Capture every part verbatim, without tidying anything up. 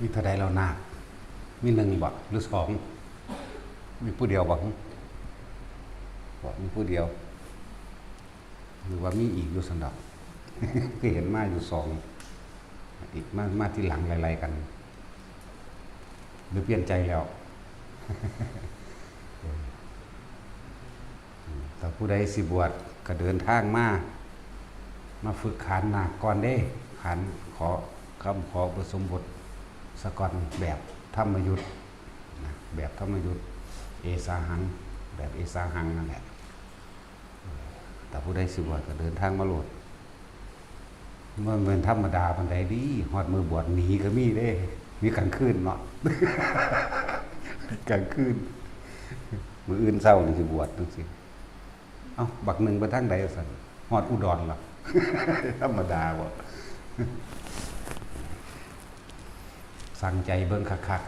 มีเท่าใดแล้วนาค มีหนึ่งบ่ หรือสอง มีผู้เดียวบ่ บ่ มีผู้เดียว หรือว่ามีอีกอยู่ซั่นดอก คือเห็นมาอยู่สอง อีกมา มาทีหลังไล่ๆกัน หรือเปลี่ยนใจแล้ว ถ้าผู้ใดสิบวชก็เดินทางมา มาฝึกขานนาคก่อนเด้ ขานขอ คำขออุปสมบทซะก่อน แบบธรรมยุตนะ แบบธรรมยุต เอสาหัง แบบเอสาหังนั่นแหละ เออ ถ้าผู้ใดสิบวชก็เดินทางมาโลด มันเป็นธรรมดาปานใดเด้ ฮอดมื้อบวชหนีก็มีเด้ มีกลางคืนเนาะ กลางคืน มื้ออื่นเช้านี่สิบวชจั่งซี้ เอ้า บักหนึ่งไปทางใดว่าซั่น ฮอดอุดรล่ะ ธรรมดาบ่ สั่งใจเบิ่งคัก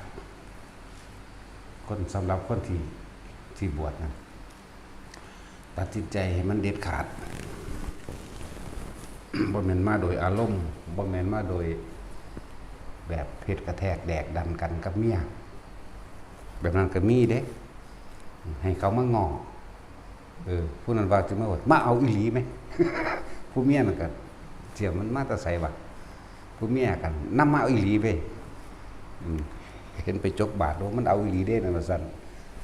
ๆ คน สำหรับคนที่ ที่บวชนะ ตัดสินใจให้มันเด็ดขาด บ่แม่นมาโดยอารมณ์ บ่แม่นมาโดยแบบเฮ็ดกระแทกแดกดันกันกับเมีย แบบนั้นก็มีเด้ ให้เขามาง้อ เออ ผู้นั้นว่าสิมาว่า มาเอาอีหลีไหม ผู้เมียนั่นก็ เสียมันมาแต่ไสวะ ผู้เมียกันนำมาเอาอีหลีเว้ย อืม เห็นไปจกบาท โอ้ มันเอาอีหลีเด้นั่นว่าซั่น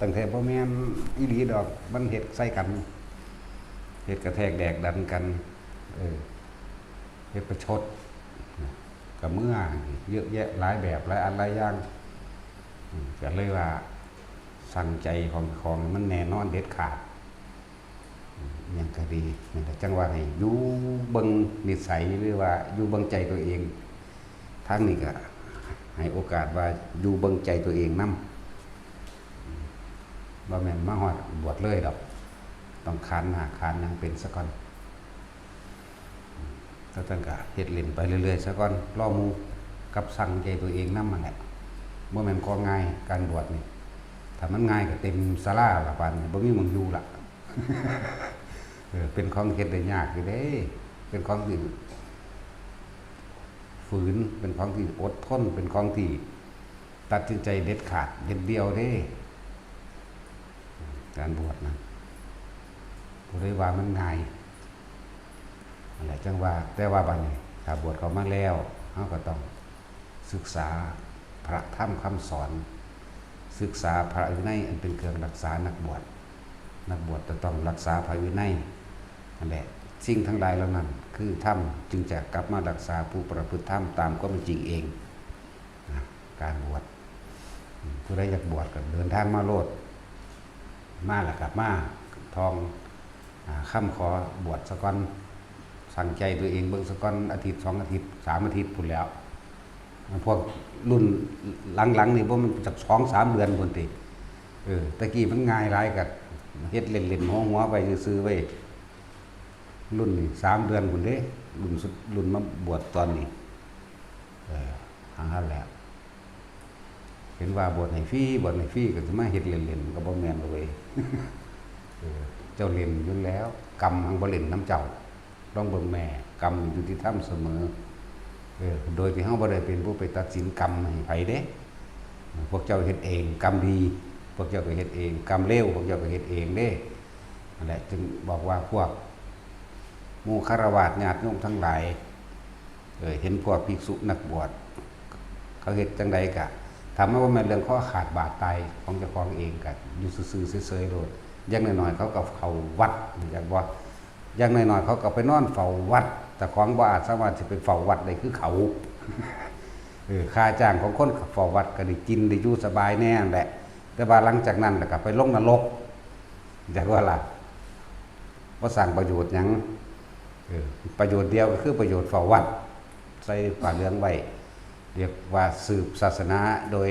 ตั้งแต่บ่แม่นอีหลีดอก มันเฮ็ดใส่กัน เฮ็ดกระแทกแดกดันกัน เออ เฮ็ดประชด ก็เมือ เยอะแยะหลายแบบหลายอันหลายอย่าง อืม ก็เลยว่าสั่งใจของ ของมันแน่นอนเด็ดขาด อืม อิหยังก็ดี นั่นแหละ จั่งว่าให้อยู่เบิ่งนิสัย หรือว่าอยู่เบิ่งใจตัวเอง ทางนี้ก็ให้โอกาสว่าอยู่เบิ่งใจตัวเองนำ บ่แม่นมาฮอดบวชเลยดอก ต้องขานนาคขานหยังเป็นซะก่อน แล้วท่านก็เฮ็ดเล่นไปเรื่อยๆซะก่อน รอหมู่ กับสั่งใจตัวเองนำนั่นแหละ บ่แม่นของ่าย การบวชนี่ ถ้ามันง่ายก็เต็มศาลาละ ป่านนี้บ่มีหม่องอยู่ละ เออ เป็นของเฮ็ดได้ยากอยู่เด้ เป็นของที่ ฝืน เป็นของที่อดทน เป็นของที่ตัดสินใจเด็ดขาดเด็ดเดี่ยวเด้ การบวชนะ ผู้ใดว่ามันง่าย นั่นแหละจั่งว่า แต่ว่าบัดนี้ ถ้าบวชเข้ามาแล้ว เราก็ต้องศึกษาพระธรรมคำสอน ศึกษาพระวินัยอันเป็นเครื่องรักษานักบวช นักบวชจะต้องรักษาพระวินัย นั่นแหละ สิ่งทั้งหลายเหล่านั้นคือธรรม จึงจะกลับมารักษาผู้ประพฤติธรรมตามความเป็นจริงเอง นะ การบวช อืม ผู้ใดอยากบวชก็เดินทางมาโลด มาแล้วก็มาท่อง อ่า คำขอบวชซะก่อน สั่งใจตัวเองเบิ่งซะก่อน อาทิตย์สองอาทิตย์ สามอาทิตย์พู้นแหล้ว พวกรุ่นหลังๆนี่บ่แม่นจักสองสามเดือนพู้นติ เออ แต่กี้มันง่ายหลาย ก็เฮ็ดเล่นๆหัวๆไปซื่อๆเว้ย รุ่นนี้สามเดือนพู้นเด้ รุ่นสุด รุ่นมาบวชตอนนี้ เออ หาหั้นแหละ เห็นว่าบวชให้ฟรี บวชให้ฟรี ก็สิมาเฮ็ดเล่นๆ มันก็บ่แม่นดอกเว้ย เออ เจ้าเล่นอยู่แล้ว กรรมหั้นบ่เล่นนำเจ้า ลองเบิ่งแม่ กรรมนี่ยุติธรรมเสมอ เออ โดยที่เฮาบ่ได้เป็นผู้ไปตัดสินกรรมให้ไผเด้ พวกเจ้าเฮ็ดเอง กรรมดี พวกเจ้าก็เฮ็ดเอง กรรมเลว พวกเจ้าก็เฮ็ดเองเด้ นั่นแหละ จึงบอกว่าพวกหมู่ฆราวาสญาติโยมทั้งหลาย เออ เห็นพวกภิกษุนักบวช เขาเฮ็ดจั่งใดกะ ถ้ามันบ่แม่นเรื่องคอขาดบาดตายของเจ้าของเองกะ อยู่ซื่อๆเฉยๆโลด อย่างน้อยๆเขาก็เข้าวัด อยากบ่ อย่างน้อยๆเขาก็ไปนอนเฝ้าวัด เจ้าของบ่อาจสามารถสิไปเฝ้าวัดได้คือเขา เออ ค่าจ้างของคนเฝ้าวัดก็ได้กินได้อยู่สบายแน่นั่นแหละ แต่ว่าหลังจากนั้นแล้วก็ไปลงนรก อยากว่าล่ะ บ่สร้างประโยชน์หยัง เออ ประโยชน์เดียวก็คือประโยชน์เฝ้าวัด ใส่ผ้าเหลืองไว้ เรียกว่าสืบศาสนาโดย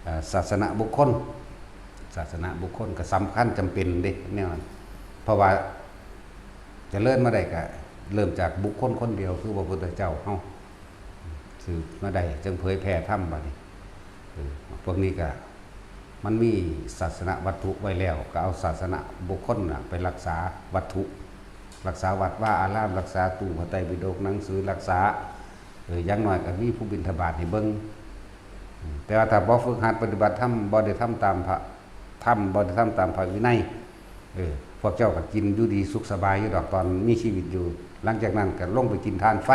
เอ่อ ศาสนบุคคล ศาสนบุคคลก็สำคัญจำเป็นเด้แนวนั้น เพราะว่าเจริญมาได้ก็เริ่มจากบุคคลคนเดียวคือพระพุทธเจ้าเฮา สืบมาได้จึงเผยแผ่ธรรมบัดนี้ เออ พวกนี้ก็ มันมีศาสนวัตถุไว้แล้ว ก็เอาศาสนบุคคลน่ะไปรักษาวัตถุ รักษาวัดวาอาราม รักษาตู้พระไตรปิฎก หนังสือ รักษา เออ อย่างน้อยก็มีผู้บิณฑบาตให้เบิ่ง แต่ว่าถ้าบ่ฝึกหัดปฏิบัติธรรม บ่ได้ทำตามพระธรรม บ่ได้ทำตามพระวินัย เออ พวกเจ้าก็กินอยู่ดีสุขสบายอยู่ดอกตอนมีชีวิตอยู่ หลังจากนั้นก็ลงไปกินถ่านไฟ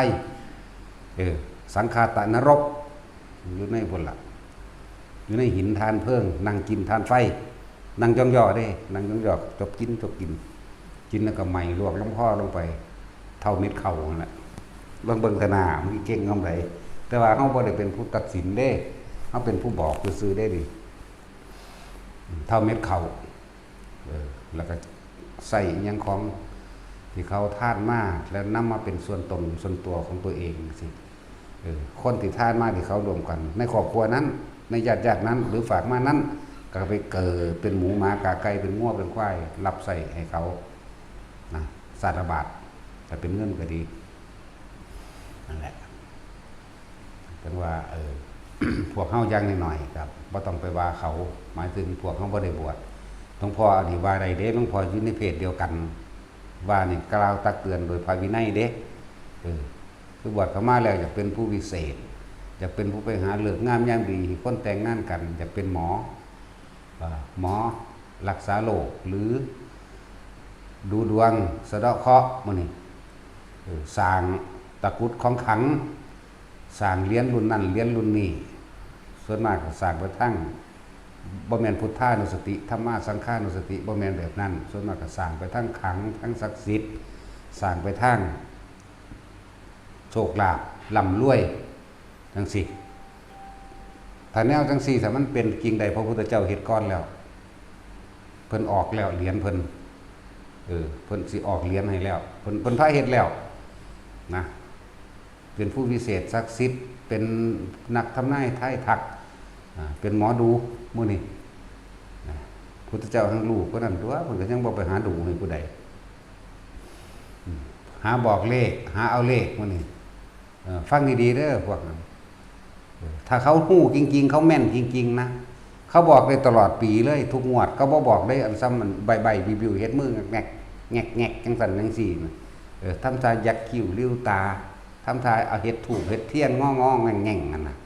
เออ สังขาตะนรก อยู่ในพุ้นล่ะ อยู่ในหินถ่านเพลิง นั่งกินถ่านไฟ นั่งย่องย่อเด้ นั่งย่องย่อ จกกิน จกกิน กินแล้วก็ไหม้ลวกลงคอลงไป เท่าเม็ดข้าวนั่นแหละ ลองเบิ่งแต่หน้ามันเก่งคำใด แต่ว่าเฮาบ่ได้เป็นผู้ตัดสินเด้ เฮาเป็นผู้บอกซื่อๆเด้นี่ เท่าเม็ดข้าว เออ แล้วก็ใส่อิหยังของที่เขาทานมา แล้วนำมาเป็นส่วนตนส่วนตัวของตัวเองสิ เออ คนที่ทานมาที่เขารวมกัน ในครอบครัวนั้น ในญาติญาตินั้น หรือฝากมานั้น ก็ไปเกิดเป็นหมูหมากาไก่ เป็นงัวเป็นควาย รับใช้ให้เขา นะ สารบาตร แต่เป็นเงินก็ดี นั่นแหละ จั่งว่า เออ พวกเฮาอย่างน้อยๆ ครับ บ่ต้องไปว่าเขา หมายถึงพวกเฮาบ่ได้บวช หลวงพ่ออันนี้ว่าได้เด้ หลวงพ่ออยู่ในเพศเดียวกัน ว่านี่กล่าวตักเตือนโดยพระวินัยเด้ เออ คือบวชเข้ามาแล้วอยากเป็นผู้วิเศษ อยากเป็นผู้ไปหาฤกษ์งามยามดีให้คนแต่งงานกัน อยากเป็นหมอ อ่า หมอรักษาโรค หรือดูดวง สะเดาะเคราะห์ หมู่นี้ เออ สร้างตะกรุดของขลัง สร้างเหรียญรุ่นนั้นเหรียญรุ่นนี้ ส่วนมากก็สร้างไปทาง บ่แม่นพุทธานุสติ ธัมมาสังฆานุสติ บ่แม่นแบบนั้น ส่วนมากก็สร้างไปทางขลัง ทางศักดิ์สิทธิ์ สร้างไปทางโชคลาภ ร่ำรวย จั่งซี้ ถ้าแนวจั่งซี้ ถ้ามันเป็นจริงได้ พระพุทธเจ้าเฮ็ดก่อนแล้ว เพิ่นออกแล้วเหรียญเพิ่น เออ เพิ่นสิออกเหรียญให้แล้ว เพิ่น เพิ่นพาเฮ็ดแล้ว นะ เป็นผู้วิเศษศักดิ์สิทธิ์ เป็นนักทำนายทายทัก อ่า เป็นหมอดู หมู่นี้ นะ พุทธเจ้าแห่งรู้ก็นั่นตัว เพิ่นก็ยังบ่ไปหาดูให้ผู้ใด อืม หาบอกเลข หาเอาเลข หมู่นี้ เออ ฟังดีๆเด้อพวกนั้น เออ ถ้าเขาฮู้จริงๆ เขาแม่นจริงๆนะ เขาบอกได้ตลอดปีเลย ทุกงวด เขาบ่บอกได้อันซ้ำมันใบ้ๆ บิวๆ เฮ็ดมือแงกๆ แงกๆ จั่งซั้นจั่งซี้นะ เออ ทำท่ายักคิ้วริ้วตา ทำท่าเอาเฮ็ดธูปเฮ็ดเทียนงอๆ แง่งๆ นั่นน่ะ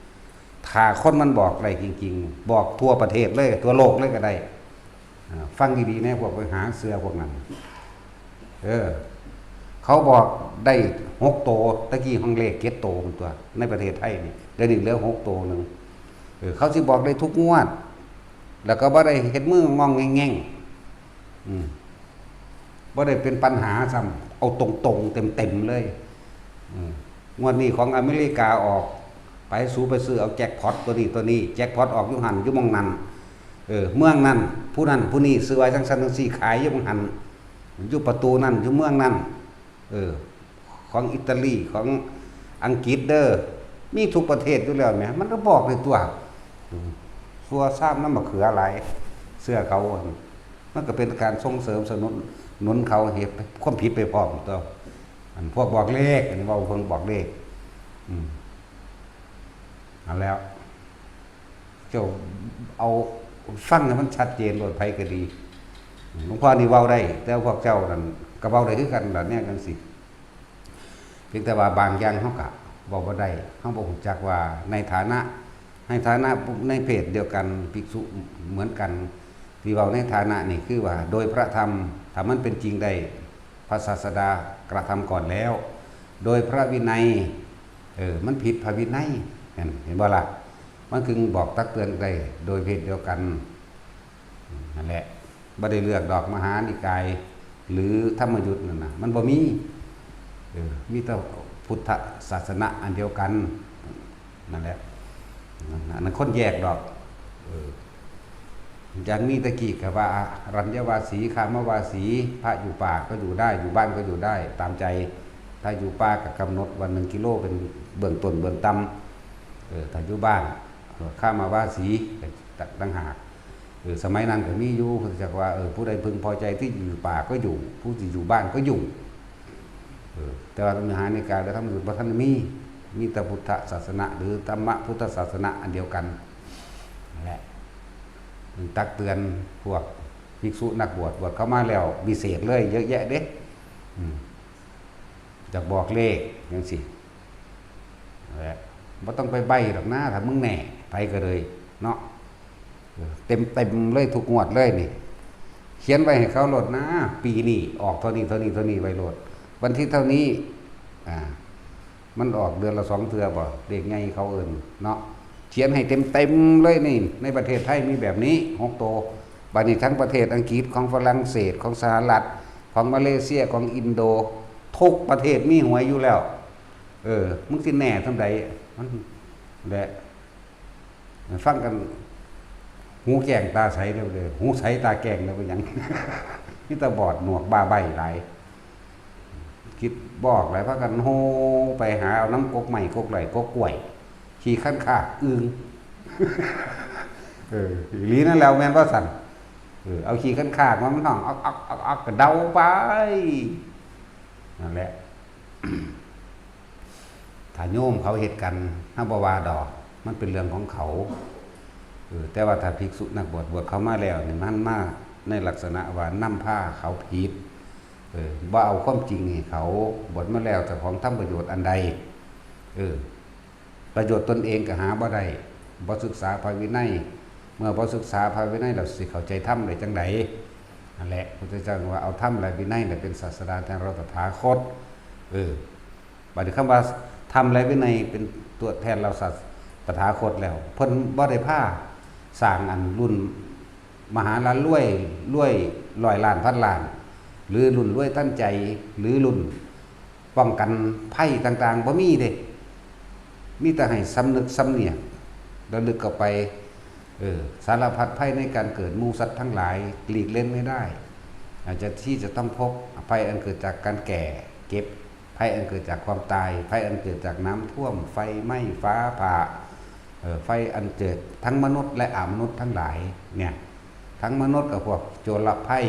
ถ้าคนมันบอกได้จริงๆ บอกทั่วประเทศเลย ทั่วโลกเลยก็ได้ อ่า ฟังดีๆแน่ พวกไปหาเชื่อพวกนั้น เออ เขาบอกได้หกโต ตะกี้ห้องเลขเจ็ดโตมันตัว ในประเทศไทยนี่ เดี๋ยวนี้เหลือหกโตหนึ่ง เออ เขาสิบอกได้ทุกงวด แล้วก็บ่ได้เฮ็ดมืององแง่งๆ อืม บ่ได้เป็นปัญหาซ้ำ เอาตรงๆ เต็มๆเลย อืม งวดนี้ของอเมริกาออก ไปสูไปซื้อเอาแจ็คพอตตัวนี้ตัวนี้ แจ็คพอตออกอยู่หั่นอยู่หม่องนั้น เออ เมืองนั้น ผู้นั้นผู้นี้ซื้อไว้จั่งซั้นจั่งซี้ ขายอยู่หม่องหั่น อยู่ประตูนั้น อยู่เมืองนั้น เออ ของอิตาลี ของอังกฤษเด้อ มีทุกประเทศอยู่แล้วแหม มันก็บอกได้ตัว อืม ซัวซ้ำน้ำมะเขือหลาย เชื่อเขา มันก็เป็นการส่งเสริมสนุน หนุนเขาเฮ็ดความผิดไปพร้อมตัว อันพวกบอกเลข อันนี้เว้าเพิ่งบอกเลข อืม เอาแล้ว เจ้าเอาฟังให้มันชัดเจนโลด ไผก็ดี หลวงพ่อนี่เว้าได้ แต่พวกเจ้านั่นก็เว้าได้คือกันล่ะ แนวจั่งซี้ เพียงแต่ว่าบางอย่างเฮาก็เว้าบ่ได้ เฮาบ่ฮู้จักว่าในฐานะ ในฐานะในเพศเดียวกัน ภิกษุเหมือนกัน ที่เว้าในฐานะนี่คือว่าโดยพระธรรม ถ้ามันเป็นจริงได้ พระศาสดากระทำก่อนแล้ว โดยพระวินัย เออ มันผิดพระวินัย เห็น เห็นบ่ล่ะ มันจึงบอกตักเตือนได้โดยเพศเดียวกัน นั่นแหละ บ่ได้เลือกดอกมหานิกาย หรือธรรมยุตนั่นน่ะ มันบ่มี เออ มีแต่พุทธศาสนาอันเดียวกัน นั่นแหละ นั่นน่ะ อันนั้นคนแยกดอก เออ อย่างนี้ตะกี้ก็ว่าอรัญญวาสี คามวาสี พระอยู่ป่าก็อยู่ได้ อยู่บ้านก็อยู่ได้ ตามใจ ถ้าอยู่ป่าก็กำหนดว่าหนึ่งกิโลเป็นเบื้องต้นเบื้องต่ำ เออ ถ้าอยู่บ้าน คามวาสี ก็ต่างหาก เออ สมัยนั้นก็มีอยู่ พุทธเจ้าว่า เออ ผู้ใดพึงพอใจที่อยู่ป่าก็อยู่ ผู้ที่อยู่บ้านก็อยู่ เออ แต่ว่ามหานิกายและธรรมยุตบ่ทันมี มีแต่พุทธศาสนา หรือธรรมพุทธศาสนาอันเดียวกัน นั่นแหละ ตักเตือนพวกภิกษุนักบวช บวชเข้ามาแล้ววิเศษเลย เยอะแยะเด้ อืม อยากบอกเลขจั่งซี้ เอ บ่ต้องไปใบ้ดอกนะ ถ้ามึงแน่ ไปก็เลย เนาะ เออ เต็มๆเลย ทุกงวดเลยนี่ เขียนไว้ให้เขาโลดนะ ปีนี้ออกเท่านี้ เท่านี้ เท่านี้ ไว้โลด วันที่เท่านี้ อ่า มันออกเดือนละสองเทื่อบ่ เลขใหญ่เขาเอิ้นเนาะ เขียนให้เต็มๆเลยนี่ ในประเทศไทยมีแบบนี้หกตัว บัดนี้ทั้งประเทศอังกฤษ ของฝรั่งเศส ของสหรัฐ ของมาเลเซีย ของอินโด ทุกประเทศมีหวยอยู่แล้ว เออ มึงสิแน่ส่ำใด มัน และ ฟังกัน หูแจ้งตาใสเด้อ หูใสตาแจ้งเด้อ เป็นหยัง มีแต่บอดหนวกบ้าใบ้หลาย คิดบ่ออกหลาย พากันโฮไปหาเอาน้ำกกไม้กกไหล่กกกล้วย ขี้คันคากอึ่ง เออ อีหลีนั่นแหละ แม่นบ่ซั่น เออ เอาขี้คันคากมา มันฮ้องอ๊อกอ๊อกอ๊อกอ๊อก ก็เดาไป นั่นแหละ ถ้าโยมเขาเฮ็ดกัน เฮาบ่ว่าดอก มันเป็นเรื่องของเขา เออ แต่ว่าถ้าภิกษุนักบวช บวชเข้ามาแล้วนี่ มันมาในลักษณะว่านำพาเขาผิด เออ บ่เอาความจริงให้เขา บวชมาแล้วเจ้าของทำประโยชน์อันใด เออ ประโยชน์ตนเองก็หาบ่ได้ บ่ศึกษาพระวินัย เมื่อบ่ศึกษาพระวินัยแล้วสิเข้าใจธรรมได้จั่งใด นั่นแหละ พุทธเจ้าว่าเอาธรรมและวินัยเนี่ยเป็นศาสดาแทนเราตถาคต เออ บัดนี้คำว่าธรรมและวินัยเป็นตัวแทนเราศาส ตถาคตแล้ว เพิ่นบ่ได้พาสร้างอันรุ่นมหาลารวย รวยร้อยล้านพันล้าน หรือรุ่นรวยทันใจ หรือรุ่นป้องกันภัยต่างๆ บ่มีเด้ มีแต่ให้สำนึกสำเนียก ระลึกเข้าไป เออ สารพัดภัยในการเกิด หมู่สัตว์ทั้งหลายหลีกเล่นไม่ได้ อาจจะที่จะต้องพบภัยอันเกิดจากการแก่เจ็บ ภัยอันเกิดจากความตาย ภัยอันเกิดจากน้ำท่วม ไฟไหม้ ฟ้าผ่า เอ่อ ภัยอันเกิดทั้งมนุษย์และอมนุษย์ทั้งหลายเนี่ย ทั้งมนุษย์กับพวกโจรภัย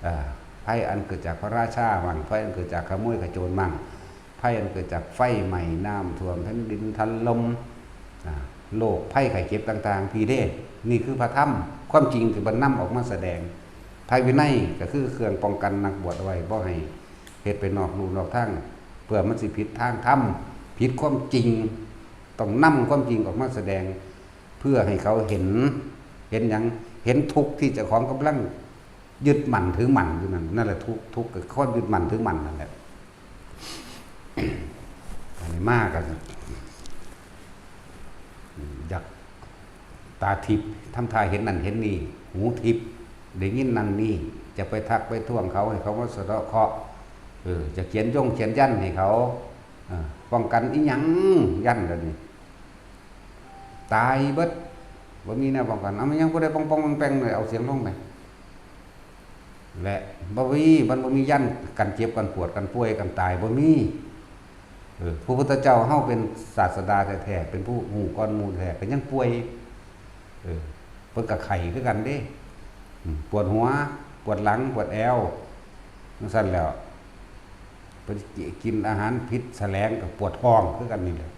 เอ่อ ภัยอันเกิดจากพระราชามั่ง ภัยอันเกิดจากขโมยขโจรมั่ง ภัยอันเกิดจากไฟไหม้ น้ำท่วม แผ่นดินถล่ม อ่า โรคภัยไข้เจ็บต่างๆ พีเด้ นี่คือพระธรรม ความจริงที่เพิ่นนำออกมาแสดง พระวินัยก็คือเครื่องป้องกันนักบวชเอาไว้ บ่ให้เฮ็ดไปนอกลู่นอกทาง เพื่อมันสิผิดทางธรรม ผิดความจริง ต้องนำความจริงออกมาแสดง เพื่อให้เขาเห็น เห็นหยัง เห็นทุกข์ที่เจ้าของกำลังยึดมั่นถือมั่นอยู่นั่น นั่นแหละทุกข์ ทุกข์ก็ความยึดมั่นถือมั่นนั่นแหละ อันนี้มากัน อยากตาทิพย์ ทำท่าเห็นนั่นเห็นนี่ หูทิพย์ ได้ยินนั่นนี่ จะไปทักไปท้วงเขาให้เขามาสะเดาะเคราะห์ เออ จะเขียนย่งเขียนยันให้เขา เออ ป้องกันอิหยัง ยันเดี๋ยวนี้ ตายเบิด บ่มีแนวป้องกัน เอามันยังผู้ใดป้องป้องแปงๆเลย เอาเสียงลงไป และบ่มี มันบ่มียันกันเจ็บกันปวดกันป่วยกันตาย บ่มี เออ พระพุทธเจ้าเฮาเป็นศาสดาแท้ๆ เป็นผู้ฮู้ก่อนหมู่แท้ ก็ยังป่วย เออ เพิ่นก็ไข้คือกันเด้ อืม ปวดหัว ปวดหลัง ปวดแอว จั่งซั้นแหล้ว เพิ่นกินอาหารผิดแสลงก็ปวดท้องคือกันนี่แหละ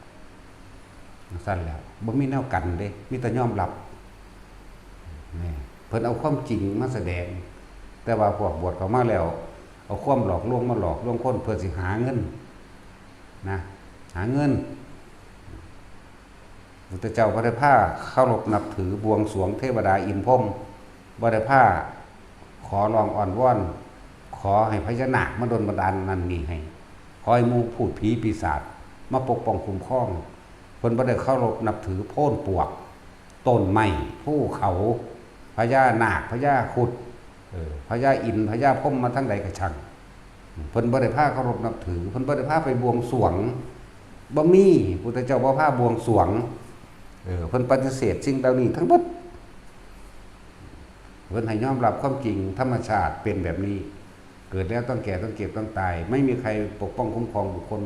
จั่งซั้นแหล้ว บ่มีแนวกันเด้ มีแต่ยอมรับ นี่ เพิ่นเอาความจริงมาแสดง แต่ว่าพวกบวชเข้ามาแล้ว เอาความหลอกลวงมาหลอกลวงคนเพื่อสิหาเงิน นะ หาเงิน พุทธเจ้าบ่ได้พาเคารพนับถือบวงสรวงเทวดาอินทร์พรหม บ่ได้พาขอร้องอ้อนวอน ขอให้พญานาคมาดลบันดาลนั่นนี่ให้ ขอให้หมู่พูดผีปีศาจมาปกป้องคุ้มครอง เพิ่นบ่ได้เคารพนับถือโพนปวก ต้นไม้ ภูเขา พญานาค พญาครุฑ เออ พญาอินทร์ พญาพรหมมาทางใดก็ช่าง เพิ่นบ่ได้พาเคารพนับถือ เพิ่นบ่ได้พาไปบวงสรวง บ่มี พุทธเจ้าบ่พาบวงสรวง เออ เพิ่นปฏิเสธสิ่งเหล่านี้ทั้งหมด เพิ่นให้ยอมรับความจริง ธรรมชาติเป็นแบบนี้ เกิดแล้วต้องแก่ ต้องเจ็บ ต้องตาย ไม่มีใครปกป้องคุ้มครองบุคคล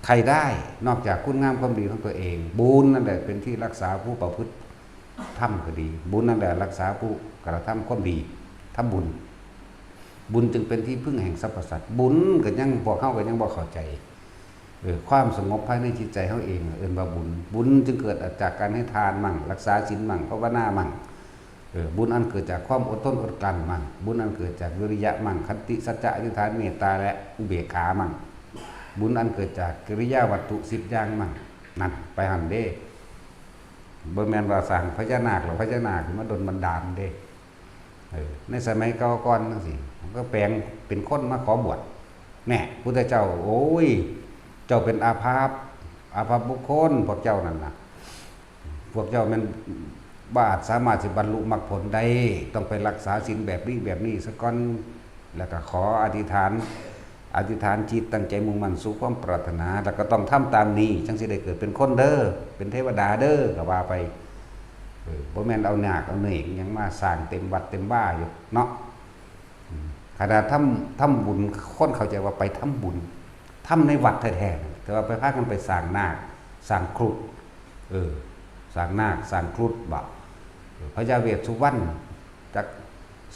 ใครได้ นอกจากคุณงามความดีของตัวเอง บุญนั่นแหละเป็นที่รักษาผู้ประพฤติธรรมก็ดี บุญนั่นแหละรักษาผู้กระทำความดี ทำบุญ บุญจึงเป็นที่พึ่งแห่งสรรพสัตว์ บุญก็ยัง พวกเฮาก็ยังบ่เข้าใจ เออ ความสงบภายในจิตใจเฮาเอง เอิ้นว่าบุญ บุญจึงเกิดจากการให้ทานมั่ง รักษาศีลมั่ง ภาวนามั่ง เออ บุญอันเกิดจากความอดทนอดกลั้นมั่ง บุญอันเกิดจากวิริยะมั่ง ขันติ สัจจะ อธิษฐาน เมตตา และอุเบกขามั่ง บุญอันเกิดจากกิริยาวัตถุสิบอย่างมั่ง นั่นไปหั่นเด้ บ่แม่นว่าสร้างพญานาคหรอก พญานาคมาดลบันดาลเด้ เออ ในสมัยเก่าก่อนจังซี้ มันก็แปลงเป็นคนมาขอบวช แน่ พุทธเจ้า โอ้ย เจ้าเป็นอาภัพ อาภัพบุคคล พวกเจ้านั่นน่ะ พวกเจ้าแม่นบ่อาจสามารถสิบรรลุมรรคผลได้ ต้องไปรักษาศีลแบบนี้แบบนี้ซะก่อน แล้วก็ขออธิษฐาน อธิษฐานจิตตั้งใจมุ่งมั่นสู่ความปรารถนา แล้วก็ต้องทำตามนี้ จั่งสิได้เกิดเป็นคนเด้อ เป็นเทวดาเด้อ ก็ว่าไป เออ บ่แม่นเอานาคเอาเนกหยังมาสร้างเต็มวัดเต็มวาอยู่เนาะ อืม ขนาดทำ ทำบุญ คนเข้าใจว่าไปทำบุญ ทำในวัดแท้ๆ แต่ว่าไปพากันไปสร้างนาค สร้างครุฑ เออ สร้างนาค สร้างครุฑบ่ เออ พญาเวสสุวรรณ จัก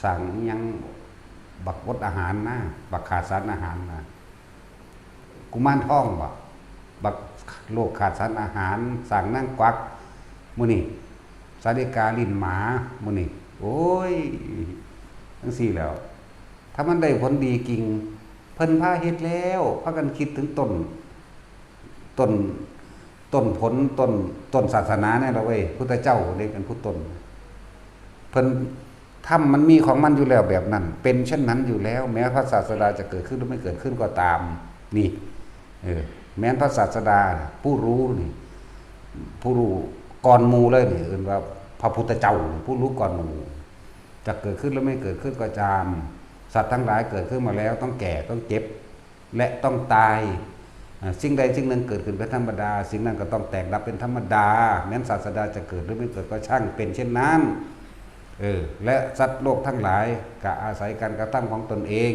สร้างอิหยัง บักอดอาหารนะ บักขาดสารอาหารนะ กุมารทองบ่ บักโรคขาดสารอาหาร สร้างนางกวัก มื้อนี้ สาลิกาลิ้นหมา มื้อนี้ โอ้ย จั่งซี้แหล้ว ถ้ามันได้ผลดีจริง เพิ่นพาเฮ็ดแล้ว พากันคิดถึงต้น ต้น ต้นผล ต้น ต้นศาสนาเนี่ยล่ะเว้ย พุทธเจ้าเด้เป็นผู้ต้น เพิ่น ธรรมมันมีของมันอยู่แล้วแบบนั้น เป็นเช่นนั้นอยู่แล้ว แม้พระศาสดาจะเกิดขึ้นหรือไม่เกิดขึ้นก็ตาม นี่ เออ แม้นพระศาสดาผู้รู้นี่ ผู้รู้ก่อนหมู่เลยนี่ เอิ้นว่าพระพุทธเจ้า ผู้รู้ก่อนหมู่ จะเกิดขึ้นหรือไม่เกิดขึ้นก็ตาม สัตว์ทั้งหลายเกิดขึ้นมาแล้ว ต้องแก่ ต้องเจ็บ และต้องตาย อ่า สิ่งใดสิ่งหนึ่งเกิดขึ้นเป็นธรรมดา สิ่งนั้นก็ต้องแตกดับเป็นธรรมดา แม้นศาสดาจะเกิดหรือไม่เกิดก็ช่าง เป็นเช่นนั้น เออ และสัตว์โลกทั้งหลายก็อาศัยการกระทำของตนเอง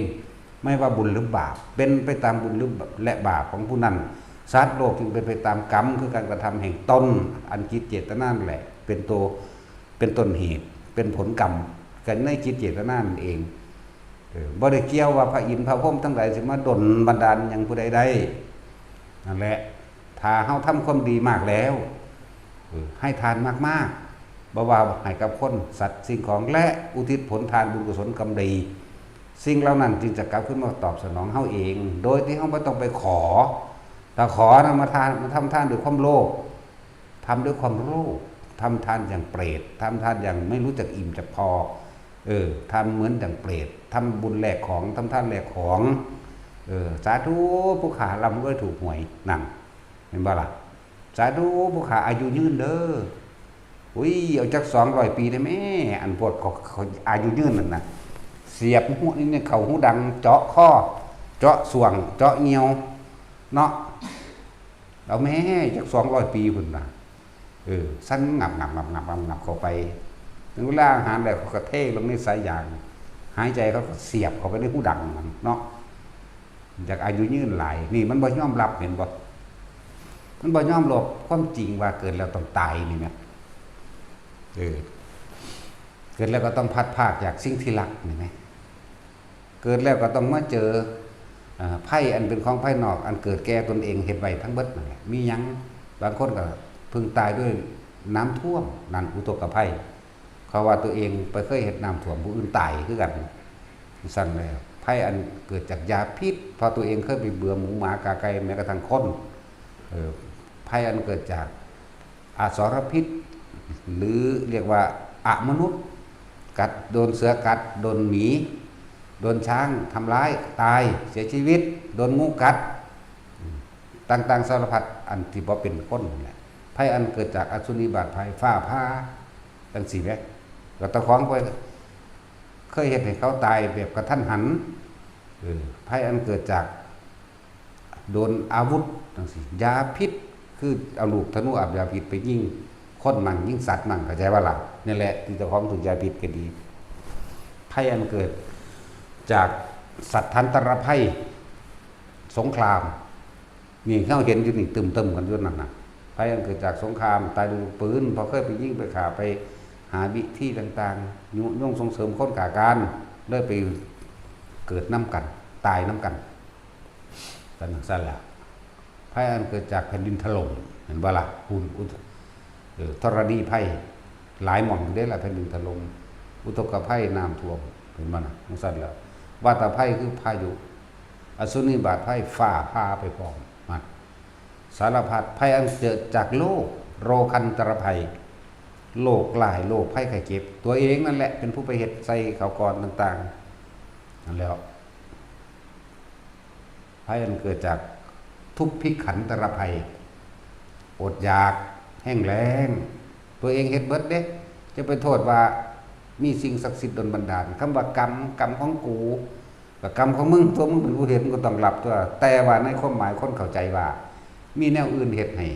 ไม่ว่าบุญหรือบาป เป็นไปตามบุญหรือ และบาปของผู้นั้น สัตว์โลกจึงเป็นไปตามกรรม คือการกระทำแห่งตน อันจิตเจตนานั่นแหละ เป็นตัว เป็นต้นเหตุ เป็นผลกรรม กันในจิตเจตนานั่นเอง เออ บ่ได้เกี่ยวว่าพระอินทร์พระพรหมทั้งหลายสิมาดลบันดาลหยังผู้ใดได้ นั่นแหละ ถ้าเฮาทำความดีมากแล้ว เออ ให้ทานมากๆ บ่ว่าให้กับคน สัตว์ สิ่งของ และอุทิศผลทานบุญกุศลกรรมดี สิ่งเหล่านั้นจึงจะกลับขึ้นมาตอบสนองเฮาเอง โดยที่เฮาบ่ต้องไปขอ ถ้าขอนะ มาทาน มาทำทานด้วยความโลภ ทำด้วยความโลภ ทำทานอย่างเปรต ทำทานอย่างไม่รู้จักอิ่มจักพอ เออ ทำเหมือนอย่างเปรต ทำบุญแลกของ ทำทานแลกของ เออ สาธุ ผู้ข้าร่ำรวยถูกหวย นั่น เห็นบ่ล่ะ สาธุ ผู้ข้าอายุยืนเด้อ อุ้ย เอาจักสองร้อยปีได้แม่ อันพวกเขา เขาอายุยืนนั่นน่ะ เสียบหูนี่ เข้าหูดัง เจาะคอ เจาะส่วง เจาะเงี่ยว เนาะ เอาแม่ จักสองร้อยปีพุ้นน่ะ เออ สั่นงับงับงับงับงับงับเข้าไป ถึงเวลาอาหารแล้วเขาก็เทลงในสายยาง หายใจเขาก็เสียบเข้าไปในหูดังนั่นเนาะ อยากอายุยืนหลาย นี่มันบ่ยอมรับ เห็นบ่ มันบ่ยอมรับความจริงว่าเกิดแล้วต้องตายนี่แหม เออ เกิดแล้วก็ต้องพลัดพรากจากสิ่งที่รักนี่แหม เกิดแล้วก็ต้องมาเจอ อ่า ภัยอันเป็นของภายนอก อันเกิดแก่ตนเองเฮ็ดไว้ทั้งเบิดนั่นแหละ มีหยัง บางคนก็เพิ่งตายด้วยน้ำท่วม นั่นอุทกภัย เขาว่าตัวเองไปเคยเฮ็ดน้ำท่วมผู้อื่นตายคือกัน ซั่นแล้ว ภัยอันเกิดจากยาพิษ เพราะตัวเองเคยไปเบื่อหมูหมากาไก่แม้กระทั่งคน เออ ภัยอันเกิดจากอสรพิษ หรือเรียกว่าอมนุษย์ กัด โดนเสือกัด โดนหมี โดนช้างทำร้าย ตาย เสียชีวิต โดนงูกัด ต่างๆสารพัดอันที่บ่เป็นคนนั่นแหละ ภัยอันเกิดจากอสุนิบาตภัย ฟ้าผ่า จั่งซี้แหม ก็เจ้าของไปเคยเฮ็ดให้เขาตายแบบกะทันหัน เออ ภัยอันเกิดจากโดนอาวุธจั่งซี้ ยาพิษ คือเอาลูกธนูอาบยาพิษไปยิงคนมั่ง ยิงสัตว์มั่ง เข้าใจบ่ล่ะ นี่แหละที่เจ้าของถืกยาพิษก็ดี ภัยอันเกิดจากสัตว์ทันตรภัย สงคราม นี่เฮาเห็นอยู่นี่ ตึมๆกันอยู่นั่นน่ะ ภัยอันเกิดจากสงคราม ตายด้วยลูกปืน เพราะเคยไปยิงไปฆ่า ไปหาวิธีต่างๆ ยุยงส่งเสริมคนฆ่ากัน เลยไปเกิดนำกัน ตายนำกัน กันจั่งซั่นล่ะ ภัยอันเกิดจากแผ่นดินถล่ม เห็นบ่ล่ะ คุณอุท- เอ่อ ธรณีภัย หลายหม่องเด้ล่ะ แผ่นดินถล่ม อุทกภัย น้ำท่วม เห็นบ่น่ะ จั่งซั่นล่ะ วาตภัยคือพายุ อสุนิบาตภัย ฟ้าผ่าไปพร้อม นั่น สารพัดภัยอันเกิดจากโรค โรคันตรภัย โรคร้าย โรคภัยไข้เจ็บ ตัวเองนั่นแหละเป็นผู้ไปเฮ็ดใส่เขาก่อนต่างๆ นั่นแหล้ว ภัยอันเกิดจากทุพพิขันตรภัย อดอยาก แห้งแล้ง ตัวเองเฮ็ดเบิดเด้ จะไปโทษว่ามีสิ่งศักดิ์สิทธิ์ดลบันดาล คำว่ากรรม กรรมของกู ก็กรรมของมึง ตัวมึงเป็นผู้เฮ็ด มึงก็ต้องรับตัว แต่ว่าในความหมายคนเข้าใจว่า มีแนวอื่นเฮ็ดให้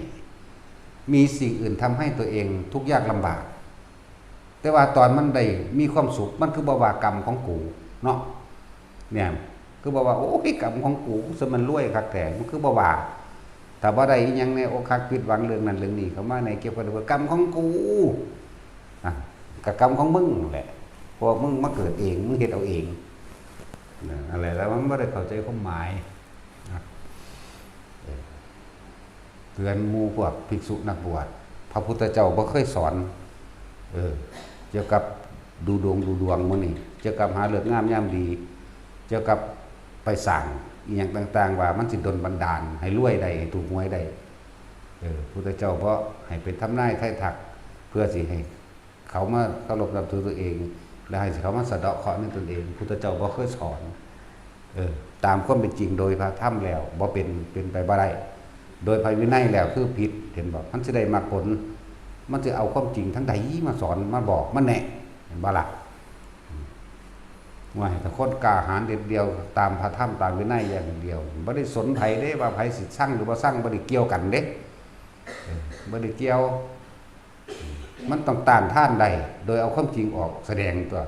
มีสิ่งอื่นทำให้ตัวเองทุกข์ยากลำบาก แต่ว่าตอนมันได้มีความสุข มันคือบ่ว่ากรรมของกูเนาะ เนี่ย คือบ่ว่า โอ้ย กรรมของกู ซะมันรวยคักแท้ มันคือบ่ว่า ถ้าบ่ได้อิหยังในอกหักผิดหวังเรื่องนั้นเรื่องนี้เข้ามาในเกี่ยวกับว่ากรรมของกู อ่ะ ก็กรรมของมึงแหละ เพราะว่ามึงมาเกิดเอง มึงเฮ็ดเอาเอง นะ อะไร แล้วมันบ่ได้เข้าใจความหมาย นะ เออ เตือนหมู่พวกภิกษุนักบวช พระพุทธเจ้าบ่เคยสอน เออ เกี่ยวกับดูดวงดูดวงมื้อนี้ เกี่ยวกับหาฤกษ์งามยามดี เกี่ยวกับไปสร้างอิหยังต่างๆ ว่ามันสิดลบันดาลให้รวยได้ ให้ถูกหวยได้ เออ พุทธเจ้าบ่ให้ไปทำนายทายทัก เพื่อสิให้ เขามาเคารพนับถือตัวเอง และให้เขามาสะเดาะเคราะห์ในตนเอง พุทธเจ้าบ่เคยสอน เออ ตามความเป็นจริงโดยพระธรรมแล้วบ่เป็น เป็นไปบ่ได้ โดยพระวินัยแล้วคือผิด เห็นบ่ มันสิได้มรรคผล มันสิเอาความจริงทั้งใดมาสอน มาบอก มาแนะ เห็นบ่ล่ะ ว่าให้แต่คนกล้าหาญเด็ดเดี่ยว ตามพระธรรม ตามวินัยอย่างเดียว บ่ได้สนไผเด้ ว่าไผสิซังหรือบ่ซัง บ่ได้เกี่ยวกันเด้ เออ บ่ได้เกี่ยว มันต้องต้านทานได้ โดยเอาความจริงออกแสดงตัว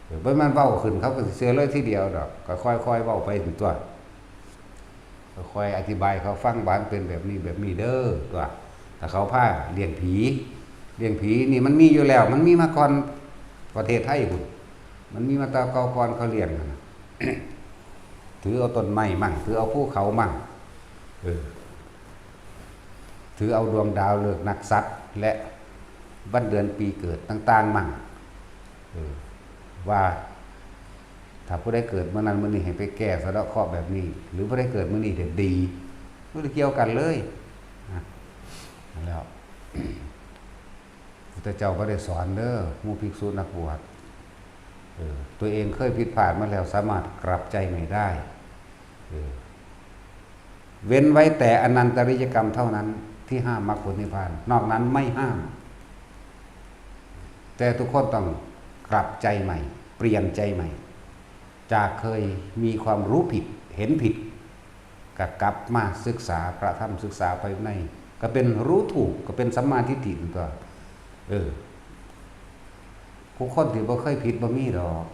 เออ บ่แม่นเว้าขึ้นเขาก็สิเชื่อเลยทีเดียวดอก ก็ค่อยๆเว้าไปตัว ก็ค่อยอธิบายเขาฟังว่ามันเป็นแบบนี้แบบนี้เด้อตัว ถ้าเขาพาเลี้ยงผี เลี้ยงผีนี่มันมีอยู่แล้ว มันมีมาก่อนประเทศไทยพุ้น มันมีมาแต่เก่าก่อนเขาเลี้ยงหั่นน่ะ ถือเอาต้นไม้มั่ง ถือเอาภูเขามั่ง เออ ถือเอาดวงดาวฤกษ์นักษัตริย์ และวันเดือนปีเกิดต่างๆมั่ง เออ ว่า ถ้าผู้ใดเกิดมื้อนั้นมื้อนี้ให้ไปแก้สะเดาะเคราะห์แบบนี้ หรือผู้ใดเกิดมื้อนี้เด็ดดี บ่ได้เกี่ยวกันเลย นะ แล้ว พุทธเจ้าบ่ได้สอนเด้อ หมู่ภิกษุนักบวช เออ ตัวเองเคยผิดพลาดมาแล้ว สามารถกลับใจใหม่ได้ เออ เว้นไว้แต่อนันตริยกรรมเท่านั้นที่ห้ามมรรคผลนิพพาน นอกนั้นไม่ห้าม แต่ทุกคนต้องกลับใจใหม่ เปลี่ยนใจใหม่ จากเคยมีความรู้ผิด เห็นผิด ก็กลับมาศึกษาพระธรรม ศึกษาภายใน ก็เป็นรู้ถูก ก็เป็นสัมมาทิฏฐิตัว เออ ผู้คนที่บ่เคยผิดบ่มีดอก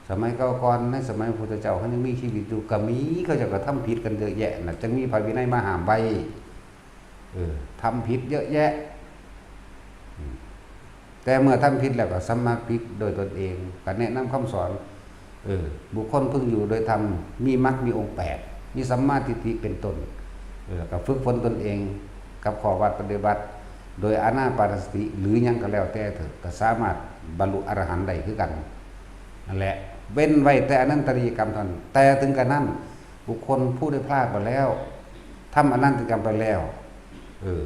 สมัยเก่าก่อน ในสมัยพระพุทธเจ้าเขายังมีชีวิตอยู่ ก็มี เขาเจ้าก็ทำผิดกันเยอะแยะน่ะ จังมีพระวินัยมาห้ามไว้ เออ ทำผิดเยอะแยะ อืม แต่เมื่อทำผิดแล้วก็สำนึกผิดโดยตนเอง ก็แนะนำคำสอน เออ บุคคลพึงอยู่โดยธรรม มีมรรค มีองค์แปด มีสัมมาทิฏฐิเป็นต้น เออ ก็ฝึกฝนตนเอง กับข้อวัดปฏิบัติ โดยอานาปานสติ หรือหยังก็แล้วแต่เถอะ ก็สามารถบรรลุอรหันต์ได้คือกัน นั่นแหละ เว้นไว้แต่อนันตริยกรรมเท่านั้น แต่ถึงกระนั้น บุคคลผู้ได้พลาดไปแล้ว ทำอนันตริยกรรมไปแล้ว เออ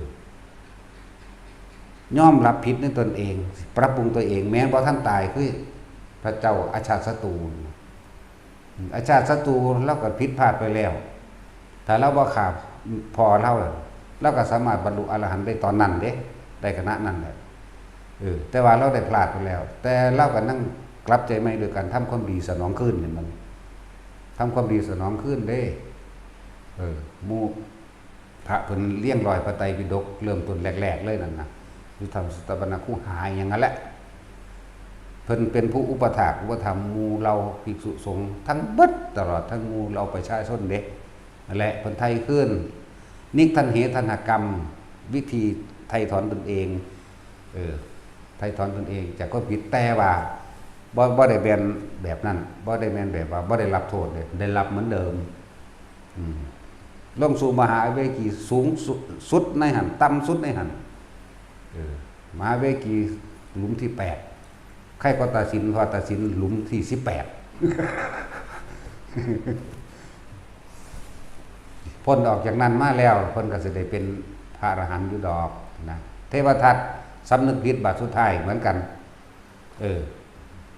ยอมรับผิดในตนเอง ปรับปรุงตัวเอง แม้บ่ทันตาย คือพระเจ้าอาชาติศัตรู อาชาติศัตรูลาวก็ผิดพลาดไปแล้ว ถ้าลาวบ่ฆ่าพ่อลาว ลาวก็สามารถบรรลุอรหันต์ได้ตอนนั้นเด้ ได้ขณะนั้นแหละ เออ แต่ว่าลาวได้พลาดไปแล้ว แต่ลาวก็ยังกลับใจใหม่โดยการทำความดีสนองคืน เห็นบ่ ทำความดีสนองคืนเด้ เออ หมู่ พระเพิ่นเรียงร้อยพระไตรปิฎก เริ่มต้นแรกๆเลยนั่นน่ะ อยู่ถ้ำสัตตปัญณคูหาอิหยังนั่นแหละ เพิ่นเป็นผู้อุปถากอุปถัมภ์หมู่เหล่าภิกษุสงฆ์ทั้งเบิด ตลอดทั้งหมู่เหล่าประชาชนเด้ นั่นแหละ เพิ่นไถ่คืน นิกขันเหทัณหกรรม วิธีไถ่ถอนตนเอง เออ ไถ่ถอนตนเองจากความผิด แต่ว่าบ่ บ่ได้แม่นแบบนั้น บ่ได้แม่นแบบว่าบ่ได้รับโทษเด้ ได้รับเหมือนเดิม อืม ลงสู่มหาอเวจี สูงสุด สุดในหั่น ต่ำสุดในหั่น เออ มหาอเวจีหลุมที่แปด ใครก็ตัดสิน ว่าตัดสินหลุมที่สิบแปด พ้นออกจากนั้นมาแล้วเพิ่นก็สิได้เป็นพระอรหันต์อยู่ดอกนะ เทวทัตสำนึกผิดบาดสุดท้ายเหมือนกัน เออ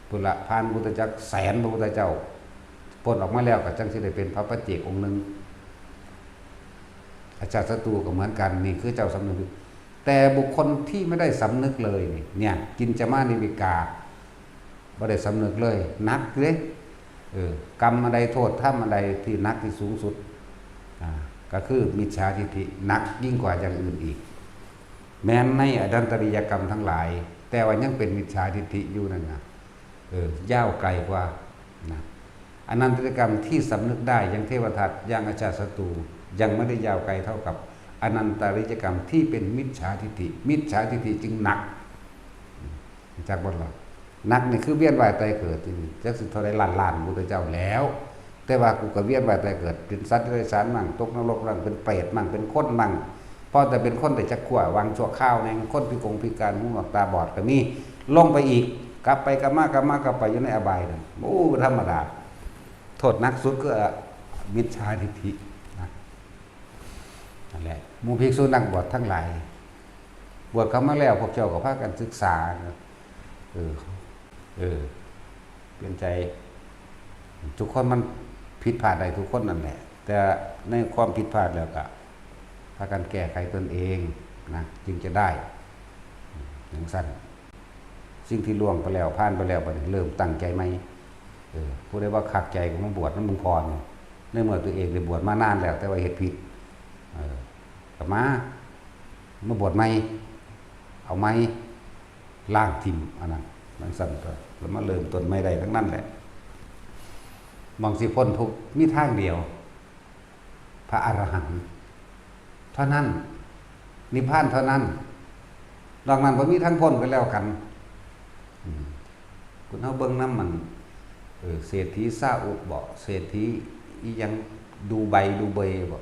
พุทธะ ผ่านพุทธจักรแสนพระพุทธเจ้า พ้นออกมาแล้วก็จังสิได้เป็นพระปัจเจกองค์หนึ่ง อาชาติศัตรูก็เหมือนกัน นี่คือเจ้าสำนึกผิด แต่บุคคลที่ไม่ได้สำนึกเลยนี่ เนี่ย กินจมานิวิกา บ่ได้สำนึกเลย หนักเลย เออ กรรมอันใด โทษธรรมอันใดที่หนักที่สูงสุด อ่า ก็คือมิจฉาทิฏฐิ หนักยิ่งกว่าอย่างอื่นอีก แม้นในอนันตริยกรรมทั้งหลาย แต่ว่ายังเป็นมิจฉาทิฏฐิอยู่นั่นนะ เออ ยาวไกลกว่านะ อนันตริยกรรมที่สำนึกได้ยังเทวทัต ยังอาชาติศัตรู ยังไม่ได้ยาวไกลเท่ากับอนันตริยกรรมที่เป็นมิจฉาทิฏฐิ มิจฉาทิฏฐิจึงหนัก จักบ่ล่ะ หนักนี่คือเวียนว่ายตายเกิดที่นี่ จักสิเท่าใดล้านล้านพุทธเจ้าแล้ว แต่ว่ากูก็เวียนว่ายตายเกิด เป็นสัตว์เดรัจฉานมั่ง ตกนรกมั่ง เป็นเปรตมั่ง เป็นคนมั่ง พอแต่เป็นคนได้จักขั่ว วางชั่วคราวแน่ คนพิกงพิการ หูหนวกตาบอดก็มี ลงไปอีก กลับไปกลับมากลับมากลับไปอยู่ในอบายนั่น โอ้ ธรรมดา โทษหนักสุดก็มิจฉาทิฏฐินะ นั่นแหละ หมู่ภิกษุนักบวชทั้งหลาย บวชเข้ามาแล้ว พวกเจ้าก็พากันศึกษา เออ เออ เปลี่ยนใจ ทุกคนมันผิดพลาดได้ทุกคนนั่นแหละ แต่ในความผิดพลาดแล้วก็ พากันแก้ไขตนเองนะ จึงจะได้ อย่างสั้น สิ่งที่ล่วงไปแล้ว ผ่านไปแล้ว บัดนี้เริ่มตั้งใจใหม่ เออ ผู้ใดว่าคักใจก็มาบวชนำหลวงพ่อนี่ ในเมื่อตัวเองได้บวชมานานแล้ว แต่ว่าเฮ็ดผิด เออ ก็มา มาบวชใหม่ เอาใหม่ ล้างถิ่มอันนั้น จั่งซั้นก็ แล้วมาเริ่มต้นใหม่ได้ทั้งนั้นแหละ หม่องสิพ้นทุกข์มีทางเดียว พระอรหันต์เท่านั้น นิพพานเท่านั้น นอกนั้นบ่มีทางพ้นก็แล้วกัน อืม คุณเฮาเบิ่งนำมัน เออ เศรษฐีซาอุบ่ เศรษฐีอิหยังดูไบ ดูเบยบ่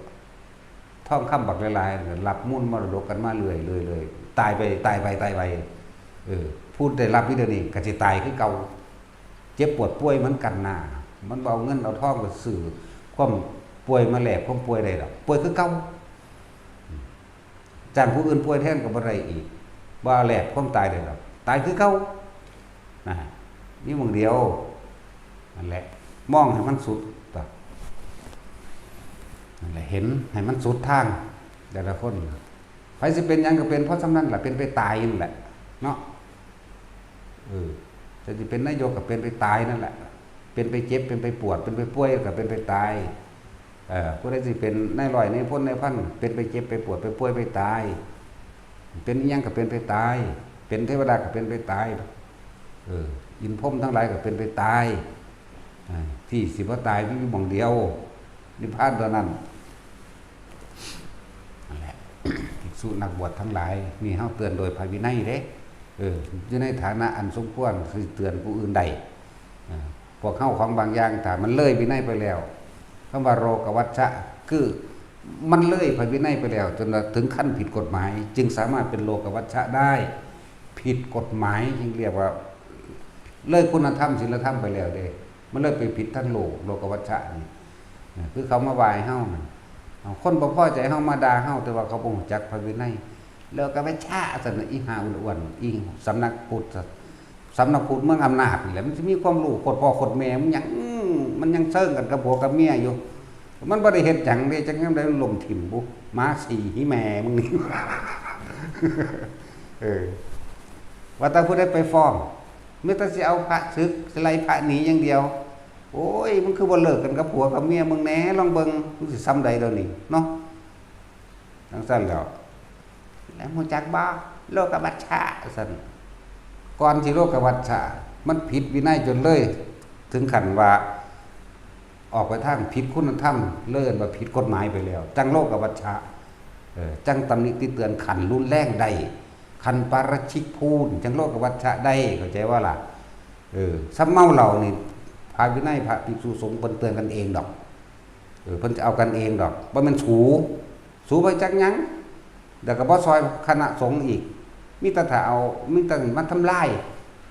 ทองคำบักหลายๆ รับมูลมรดกกันมาเรื่อยๆ เรื่อยๆ ตายไป ตายไป ตายไป เออ ผู้ได้รับอยู่เดี๋ยวนี้ก็สิตายคือเก่า เจ็บปวดป่วยเหมือนกันนะ มันบ่เอาเงินเอาทองไปซื้อความป่วยมาแลกความป่วยได้ดอก ป่วยคือเก่า จ้างผู้อื่นป่วยแทนก็บ่ได้อีก บ่แลกความตายได้ดอก ตายคือเก่า นะ มีหม่องเดียว นั่นแหละ มองให้มันสุด นั่นแหละ เห็นให้มันสุดทาง แต่ละคน ไผสิเป็นหยังก็เป็น เพราะส่ำนั้นล่ะ เป็นไปตายนั่นแหละ เนาะ เออ แต่สิเป็นนายกก็เป็นไปตายนั่นแหละ เป็นไปเจ็บ เป็นไปปวด เป็นไปป่วยก็เป็นไปตาย เออ ผู้ใดสิเป็นนายร้อย นายพล นายพัน เป็นไปเจ็บ ไปปวด ไปป่วย ไปตาย เป็นอิหยังก็เป็นไปตาย เป็นเทวดาก็เป็นไปตาย เออ อินทร์พรหมทั้งหลายก็เป็นไปตาย อ่า ที่สิบ่ตายมีอยู่หม่องเดียว นิพพานเท่านั้น นั่นแหละ ภิกษุนักบวชทั้งหลาย นี่เฮาเตือนโดยพระวินัยเด้ เออ อยู่ในฐานะอันสมควรสิเตือนผู้อื่นได้ อ่า พวกเฮาของบางอย่างถ้ามันเลยวินัยไปแล้ว คำว่าโลกวัชชะ คือมันเลยพระวินัยไปแล้ว จนถึงขั้นผิดกฎหมาย จึงสามารถเป็นโลกวัชชะได้ ผิดกฎหมายจึงเรียกว่า เลยคุณธรรมศีลธรรมไปแล้วเด้ มันเลยไปผิดทางโลก โลกวัชชะนี่ นะ คือเขามาว่าให้เฮานั่น เอา คนบ่พอใจเฮามาด่าเฮา แต่ว่าเขาบ่รู้จักพระวินัย โลกวัชชะซั่นน่ะ อีห่าอ้วนๆ อีสำนักพุทธ สำนักพุทธเมืองอำนาจนี่แหละ มันสิมีความรู้โคตรพ่อโคตรแม่ มันหยัง มันยังเซิงกันกับผัวกับเมียอยู่ มันบ่ได้เฮ็ดหยังเด้ จักยามใดมันล้มถิ่มบุ หมาฉี่หีแม่มึงนี่ เออ ว่าแต่ผู้ใดไปฟ้อง มีแต่สิเอาพระสึก สิไล่พระหนีอย่างเดียว โอ้ย มึงคือบ่เลิกกันกับผัวกับเมียมึงแหน่ ลองเบิ่ง มึงสิส่ำใดเดี๋ยวนี้เนาะ จั่งซั้นแล้ว แล้วรู้จักบ่ โลกวัชชะ ซั่น ก่อนสิโลกวัชชะ มันผิดวินัยจนเลย ถึงขั้นว่า ออกไปทางผิดคุณธรรม เลยเอิ้นว่าผิดกฎหมายไปแล้ว จั่งโลกวัชชะ เออ จั่งตำหนิติเตือนขั้นรุนแรงได้ ขั้นปาราชิกพูน จั่งโลกวัชชะได้ เข้าใจบ่ล่ะ เออ ส่ำเมาเหล้านี่ พระวินัยพระภิกษุสงฆ์เพิ่นเตือนกันเองดอก เออ เพิ่นจะเอากันเองดอก บ่แม่นสู สูไปจักหยัง แล้วก็บ่ซ่อยคณะสงฆ์อีก มีแต่ถ้าเอา มีแต่มาทำลาย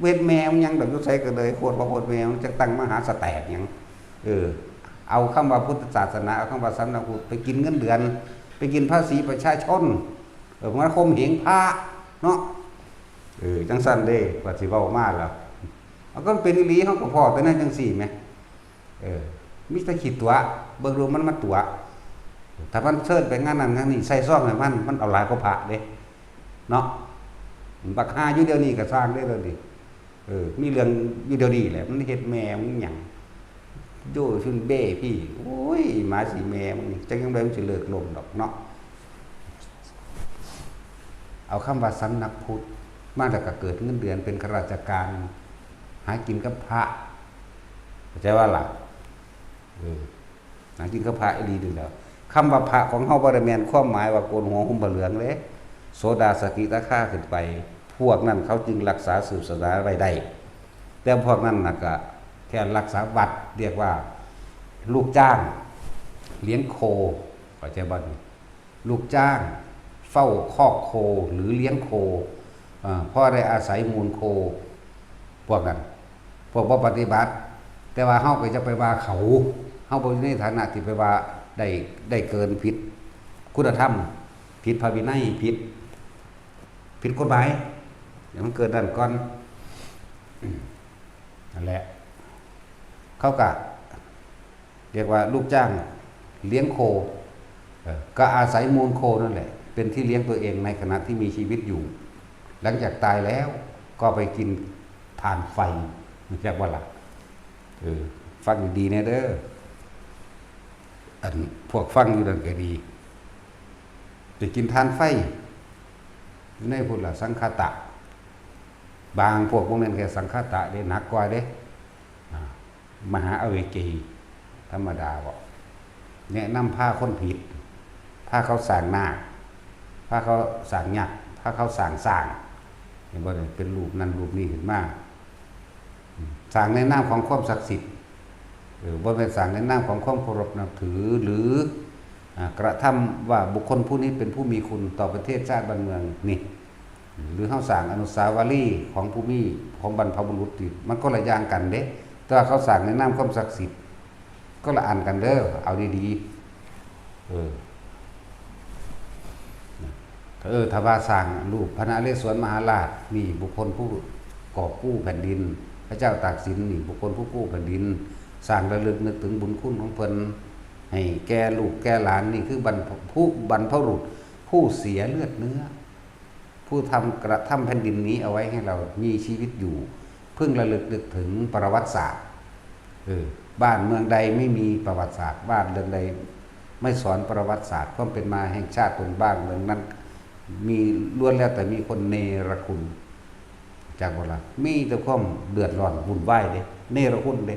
เวทแม่มันหยังดอก อยู่ไสก็เลย โคตรบ่โคตรแม่มันจักตั้งมหาสแตกหยัง เออ เอาคำว่าพุทธศาสนา เอาคำว่าสำนักพุทธไปกินเงินเดือน ไปกินภาษีประชาชน เออ มาข่มเหงพระเนาะ เออ จังซั่นเด้ ว่าสิเว้ามาแล้ว เอาก็เป็นอีหลี เฮาก็พ้อแต่แนวจังซี่แหม เออ มีแต่ขี้ตั๋ว เบิ่งดูมันมาตั๋ว ถ้ามันเชิญไปงานนั้นงานนี้ ใส่ซองให้มัน มันเอาหลายกว่าพระเด้ เนาะ บักห่าอยู่เดี๋ยวนี้ก็สร้างได้แล้วนี่ เออ มีเรื่องอยู่เดี๋ยวนี้แหละ มันเฮ็ดแม่มึงหยัง โจ้ชุนเบ้พี่ โอ้ย หมาสิแม่มึง จักจั่งใดมันสิเลิกลมดอกเนาะ เอาคำว่าสำนักพุทธมาแล้วก็เกิดเงินเดือนเป็นข้าราชการ หากินกับพระ เข้าใจว่าล่ะ เออ หากินกับพระอีหลีนี่แหล้ว คำว่าพระของเฮาบ่ได้แม่นความหมายว่าโกนหัวห่มผ้าเหลืองเด้ โสดา สกิทาคาขึ้นไป พวกนั้นเขาจึงรักษาสืบศาสนาไว้ได้ แต่พวกนั้นน่ะก็แค่รักษาวัด เรียกว่าลูกจ้างเลี้ยงโค เข้าใจบ่นี่ ลูกจ้างเฝ้าคอกโคหรือเลี้ยงโค เอ่อ เพราะได้อาศัยมูลโค พวกนั้น พวกบ่ปฏิบัติ แต่ว่าเฮาก็จะไปว่าเขา เฮาบ่อยู่ในฐานะที่ไปว่าได้ ได้เกิน ผิดคุณธรรม ผิดพระวินัย ผิด ผิดกฎหมาย อย่างมันเกิดนั่นก่อน อืม นั่นแหละ เขาก็เรียกว่าลูกจ้างเลี้ยงโค เอ่อ ก็อาศัยมูลโคนั่นแหละ เป็นที่เลี้ยงตัวเองในขณะที่มีชีวิตอยู่ หลังจากตายแล้วก็ไปกินถ่านไฟ รู้จักบ่ล่ะ เออ ฟังดีๆ แน่เด้อ อันพวกฟังอยู่นั่นก็ดี ไปกินถ่านไฟ อยู่ในพุทธละสังคตะ บางพวกพวกนั้นแค่สังคตะเด้ หนักกว่าเด้ อ่า มหาอเวจี ธรรมดาบ่ แนะนำพาคนผิด พาเขาสร้างนาค พาเขาสร้างยักษ์ พาเขาสร้างช้าง เห็นบ่เนี่ย เป็นรูปนั่นรูปนี้ขึ้นมา อืม สร้างในนามของความศักดิ์สิทธิ์ เออ บ่แม่นสร้างในนามของความเคารพนับถือ หรือ อ่า กระทำว่าบุคคลผู้นี้เป็นผู้มีคุณต่อประเทศชาติบ้านเมืองนี่ หรือเฮาสร้างอนุสาวรีย์ของผู้มี ของบรรพบุรุษนี่ มันคนละอย่างกันเด้ แต่ว่าเขาสร้างในนามความศักดิ์สิทธิ์ คนละอันกันเด้อ เอาดีๆ เออ เออ ถ้าว่าสร้างรูปพระนเรศวรมหาราช นี่บุคคลผู้กอบกู้แผ่นดิน พระเจ้าตากสินนี่บุคคลผู้กู้แผ่นดิน สร้างระลึกนึกถึงบุญคุณของเพิ่น ให้แก่ลูกแก่หลาน นี่คือบรรพ ผู้ บรรพบุรุษผู้เสียเลือดเนื้อ ผู้ทำ กระทำแผ่นดินนี้เอาไว้ให้เรามีชีวิตอยู่ เพิ่งระลึกนึกถึงประวัติศาสตร์ เออ บ้านเมืองใดไม่มีประวัติศาสตร์ บ้านเรือนใดไม่สอนประวัติศาสตร์ ความเป็นมาแห่งชาติตน บ้านเมืองนั้นมีล้วนแล้วแต่มีคนเนรคุณ จักบ่ล่ะ มีแต่ความเดือดร้อนวุ่นวายเด้ เนรคุณเด้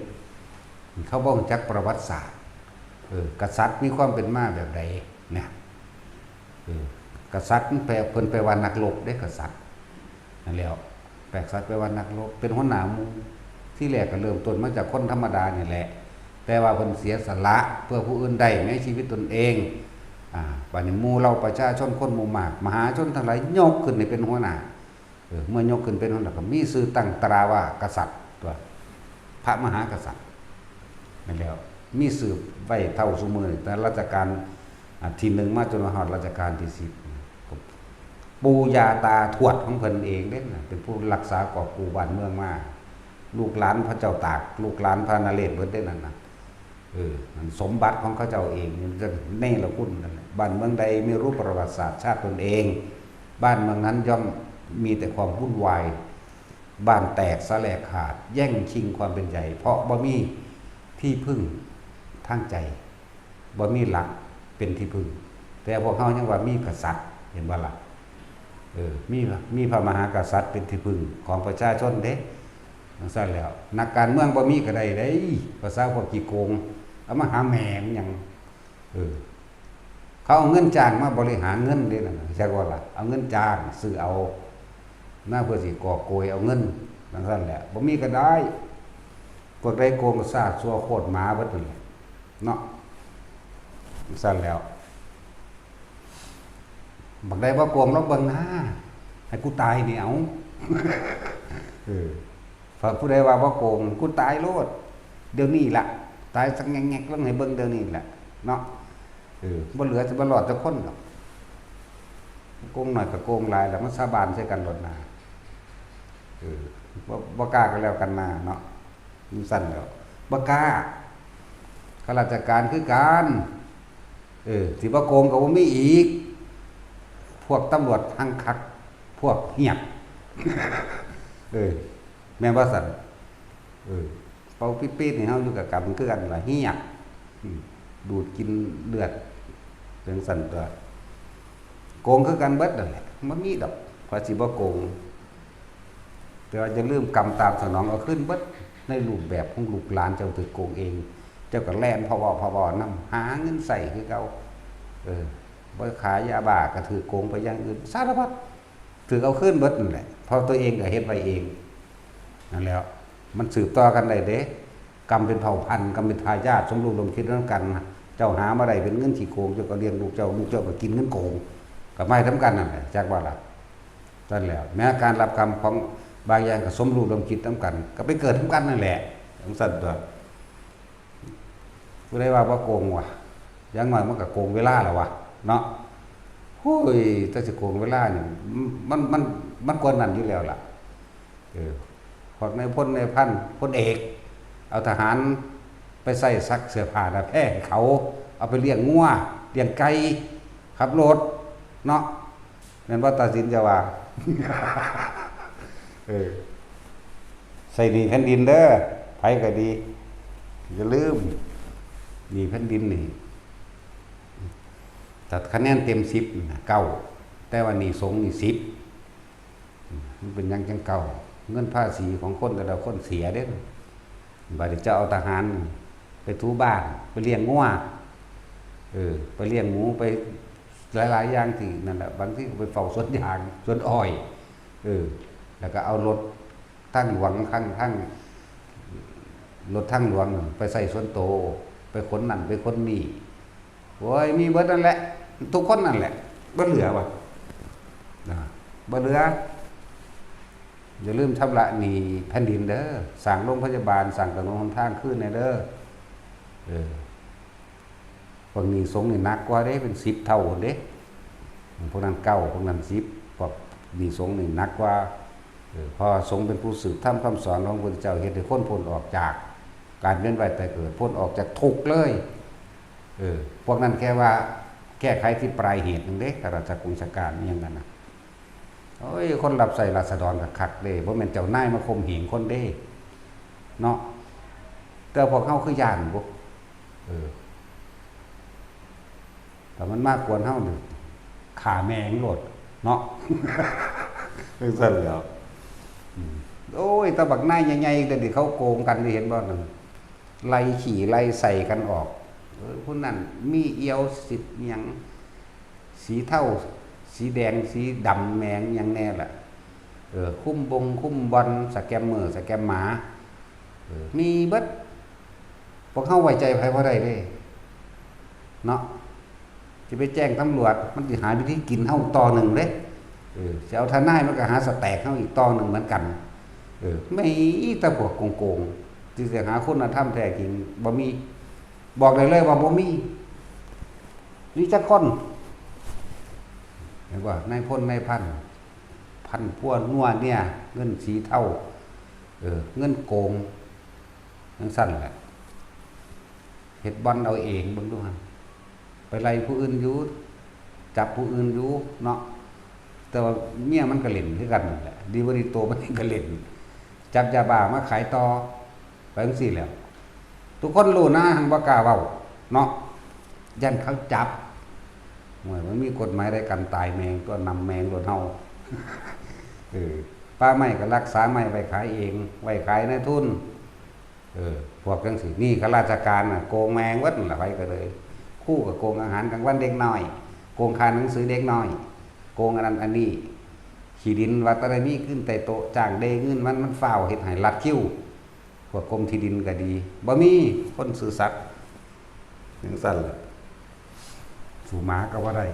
เขาบ่รู้จักประวัติศาสตร์ เออ กษัตริย์มีความเป็นมาแบบใดเนี่ย เออ กษัตริย์มันแปล เพิ่นแปลว่านักรบเด้ กษัตริย์ นั่นแหล้ว กษัตริย์แปลว่านักรบ เป็นหัวหน้าหมู่ ที่แรกก็เริ่มต้นมาจากคนธรรมดานี่แหละ แต่ว่าเพิ่นเสียสละเพื่อผู้อื่นได้ในชีวิตตนเอง อ่า บัดนี้หมู่เหล่าประชาชนคนหมู่มาก มหาชนทั้งหลายยกขึ้นให้เป็นหัวหน้า เออ เมื่อยกขึ้นเป็นหัวหน้าก็มีชื่อตั้งตราว่ากษัตริย์ตัว พระมหากษัตริย์ นั่นแหล้ว มีชื่อไว้เท่าซุมื้อนี้ แต่รัชกาล อ่า ที่หนึ่งมาจนมาฮอดรัชกาลที่สิบ ปู่ย่าตาทวดของเพิ่นเองเด้นะ เป็นผู้รักษากอบกู้บ้านเมืองมา ลูกหลานพระเจ้าตาก ลูกหลานพระนเรศเบิดเด้นั่นนะ เออ มันสมบัติของเขาเจ้าเอง มันจะเนรคุณนั่นแหละ บ้านเมืองใดไม่รู้ประวัติศาสตร์ชาติตนเอง บ้านเมืองนั้นย่อมมีแต่ความวุ่นวาย บ้านแตกสาแหรกขาด แย่งชิงความเป็นใหญ่ เพราะบ่มีที่พึ่งทางใจ บ่มีหลักเป็นที่พึ่ง แต่พวกเฮายังว่ามีกษัตริย์ เห็นบ่ล่ะ เออ มี มีพระมหากษัตริย์เป็นที่พึ่งของประชาชนเด้ จังซั่นแล้ว นักการเมืองบ่มีก็ได้เด้ ภาษาพวกขี้โกง เอามาหาแม่มันหยัง เออ เขาเอาเงินจ้างมาบริหารเงินเด้นั่นน่ะ จักว่าล่ะ เอาเงินจ้างซื้อเอา มาเพื่อสิกอบโกยเอาเงิน จังซั่นแหละ บ่มีก็ได้ พวกใดโกงก็ซาดซัวโคตรหมาเบิดนั่นแหละ เนาะ จังซั่นแล้ว บักใดบ่โกงลองเบิ่งหน้า ให้กูตายนี่เอา เออ ถ้าผู้ใดว่าบ่โกง กูตายโลด เดี๋ยวนี้ละ ตายสักแงกๆลงให้เบิ่งเดี๋ยวนี้แหละ เนาะ เออ บ่เหลือจะบ่รอดจักคนดอก โกงน้อยก็โกงหลายแล้ว มันสาบานใส่กันโลดหน้า เออ บ่ บ่กล้าก็แล้วกันหน้าเนาะ จั่งซั้นแหล้ว บ่กล้า ข้าราชการคือกัน เออ สิบ่โกงก็บ่มีอีก พวกตำรวจหังคัก พวกเหียบ เออ แม่นบ่ซั้น เออ เป่าปี๊ดๆให้เฮาอยู่กับกำคือกันล่ะ เหียบ อืม ดูดกินเลือด จั่งซั้นตั๊ว โกงคือกันเบิดนั่นแหละ บ่มีดอก ไผสิบ่โกง แต่ว่าอย่าลืมกรรมตามสนองเอาคืนเบิด ในรูปแบบของลูกหลานเจ้าถืกโกงเอง เจ้าก็แล่นพะวอพะวอนำ หาเงินใช้คือเก่า เออ บ่ขายยาบ้าก็ถืกโกงไปอย่างอื่น สารพัด ถืกเอาคืนเบิดนั่นแหละ เพราะตัวเองก็เฮ็ดไว้เอง นั่นแหล้ว มันสืบต่อกันได้เด้ กรรมเป็นเผ่าพันธุ์ กรรมเป็นทายาท สมรู้ร่วมคิดนำกัน เจ้าหามาได้เป็นเงินขี้โกง เจ้าก็เลี้ยงลูกเจ้า ลูกเจ้าก็กินเงินโกง ก็มาให้นำกันนั่นแหละ จักว่าล่ะ นั่นแหละ แม้การรับกรรมของบางอย่างก็สมรู้ร่วมคิดนำกัน ก็ไปเกิดนำกันนั่นแหละ จั่งซั้นตั๊ว ผู้ใดว่าบ่โกงวะ อย่างน้อยมันก็โกงเวลาแล้ววะ เนาะ โอ้ย แต่สิโกงเวลานี่ มัน มัน มันกว่านั้นอยู่แล้วล่ะ เออ พวกนายพลนายพัน พลเอก เอาทหารไปใส่ซักเสื้อผ้าหน้าแพร่ให้เขา เอาไปเลี้ยงงัว เลี้ยงไก่ ขับรถ เนาะ แม่นบ่ ตาสิน จะว่า เออ ใช้หนี้แผ่นดินเด้อ ไผก็ดี อย่าลืม หนี้แผ่นดินนี่ ถ้าคะแนนเต็มสิบนี่นะ เก้า แต่ว่าหนี้สงฆ์นี่ สิบ มันเป็นหยังจั่ง เก้า เงินภาษีของคนแต่ละคนเสียเด้ บัดนี้จะเอาทหารไปถูบ้าน ไปเลี้ยงงัว เออ ไปเลี้ยงหมู ไปหลายๆอย่างที่นั่นแหละ บางทีก็ไปเฝ้าสวนยาง สวนอ้อย เออ แล้วก็เอารถทางหลวง ทาง ทาง รถทางหลวงไปใช้ส่วนตัว ไปขนนั่น ไปขนนี่ โอ้ย มีเบิดนั่นแหละ ทุกคนนั่นแหละ บ่เหลือวะ นะ บ่เหลือ อย่าลืมชำระหนี้แผ่นดินเด้อ สร้างโรงพยาบาล สร้างถนนหนทางคืนแหน่เด้อ เออ พวกหนี้สงฆ์นี่หนักกว่าเด้ เป็นสิบเท่าเด้ พวกนั้น เก้า พวกนั้น สิบ พวกหนี้สงฆ์นี่หนักกว่า เออ เพราะสงฆ์เป็นผู้สืบธรรมคำสอนของพระพุทธเจ้า เฮ็ดให้คนพ้นออกจากการเวียนว่ายตายเกิด พ้นออกจากทุกข์เลย เออ พวกนั้นแค่ว่าแก้ไขที่ปลายเหตุหนึ่งเด้ ข้าราชกงราชการอิหยังนั่นน่ะ โอ้ย คนรับใช้ราษฎรก็คักเด้ บ่แม่นเจ้านายมาข่มเหงคนเด้ เนาะ แต่พวกเฮาคือย้านบ่ เออ ถ้ามันมากวนเฮานี่ ฆ่าแม่งโลด เนาะ จั่งซั้นแหล้ว อืม โอ้ย แต่บักนายใหญ่ๆ เดี๋ยวนี้เขาโกงกัน เห็นบ่นั่น ไล่ขี้ไล่ใส่กันออก เออ ผู้นั้นมีเอี่ยวสิทธิ์หยัง สีเทา สีแดง สีดำแหมงหยังแน่ล่ะ เออ คุมบง คุมบ่อน สแกมเมอร์ สแกมหมา เออ มีเบิด พวกเฮาไว้ใจไผบ่ได้เด้ เนาะ สิไปแจ้งตำรวจ มันสิหาวิธีกินเฮาต่อหนึ่งเด้ เออ สิเอาทนาย มันก็หาสแต็กเฮาอีกต่อหนึ่งเหมือนกัน เออ มีแต่พวกโกงๆ ที่สิหาคุณธรรมแท้จริง บ่มี บอกได้เลยว่าบ่มี มีจักคน เห็นบ่ นายพลนายพัน พันพั่วนัวเนี่ย เงินสีเทา เออ เงินโกง จั่งซั้นแหละ เฮ็ดบ่อนเอาเอง เบิ่งดูหั่น ไปไล่ผู้อื่นอยู่ จับผู้อื่นอยู่เนาะ แต่ว่าเมียมันก็เล่นคือกันนั่นแหละ ดีบ่ดีตัวมันเองก็เล่น จับยาบ้ามาขายต่อ ไปจั่งซี้แหล้ว ทุกคนรู้นะ หั้งบ่กล้าเว้าเนาะ ย้านเขาจับ โอ้ย มันมีกฎหมายได้กันตายแมงตัวนำแมงโลดเฮา เออ ป่าไม้ก็รักษาไม้ไว้ขายเอง ไว้ขายนายทุน เออ พวกจั่งซี้ นี่ข้าราชการน่ะ โกงแมงเบิดนั่นล่ะ ไผก็เลย ครูก็โกงอาหารกลางวันเด็กน้อย โกงค่าหนังสือเด็กน้อย โกงอันนั้นอันนี้ ขี้ดินว่าแต่ได้มีขึ้นแต่โต๊ะ จ้างเด้เงินมัน มันฟ้าวเฮ็ดให้ลัดคิว พวกกรมที่ดินก็ดี บ่มีคนซื่อสัตย์ จั่งซั้นแหละ สู้หมาก็บ่ได้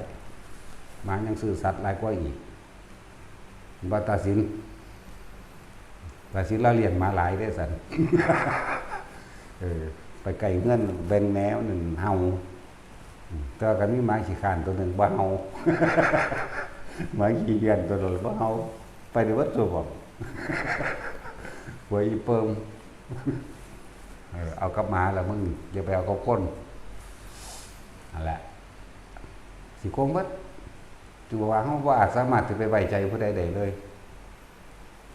หมายังซื่อสัตย์หลายกว่าอีก บ่ตาสิน ตาสินลาวเลี้ยงหมาหลายเด้ซั่น เออ ไปใกล้เฮือนแบ่งแหนวนั่นเห่า อืม แต่ว่าคันมีหมาขี้คร้านตัวหนึ่งบ่เห่า หมาขี้เดือนตัวนั้นบ่เห่า ไปได้เบิดซุหม่อง หัวอีเปิม เออ เอากับหมาละมึง อย่าไปเอากับคน นั่นแหละ สิโกงเบิด ถือว่าเฮาบ่อาจสามารถสิไปไว้ใจผู้ใดได้เลย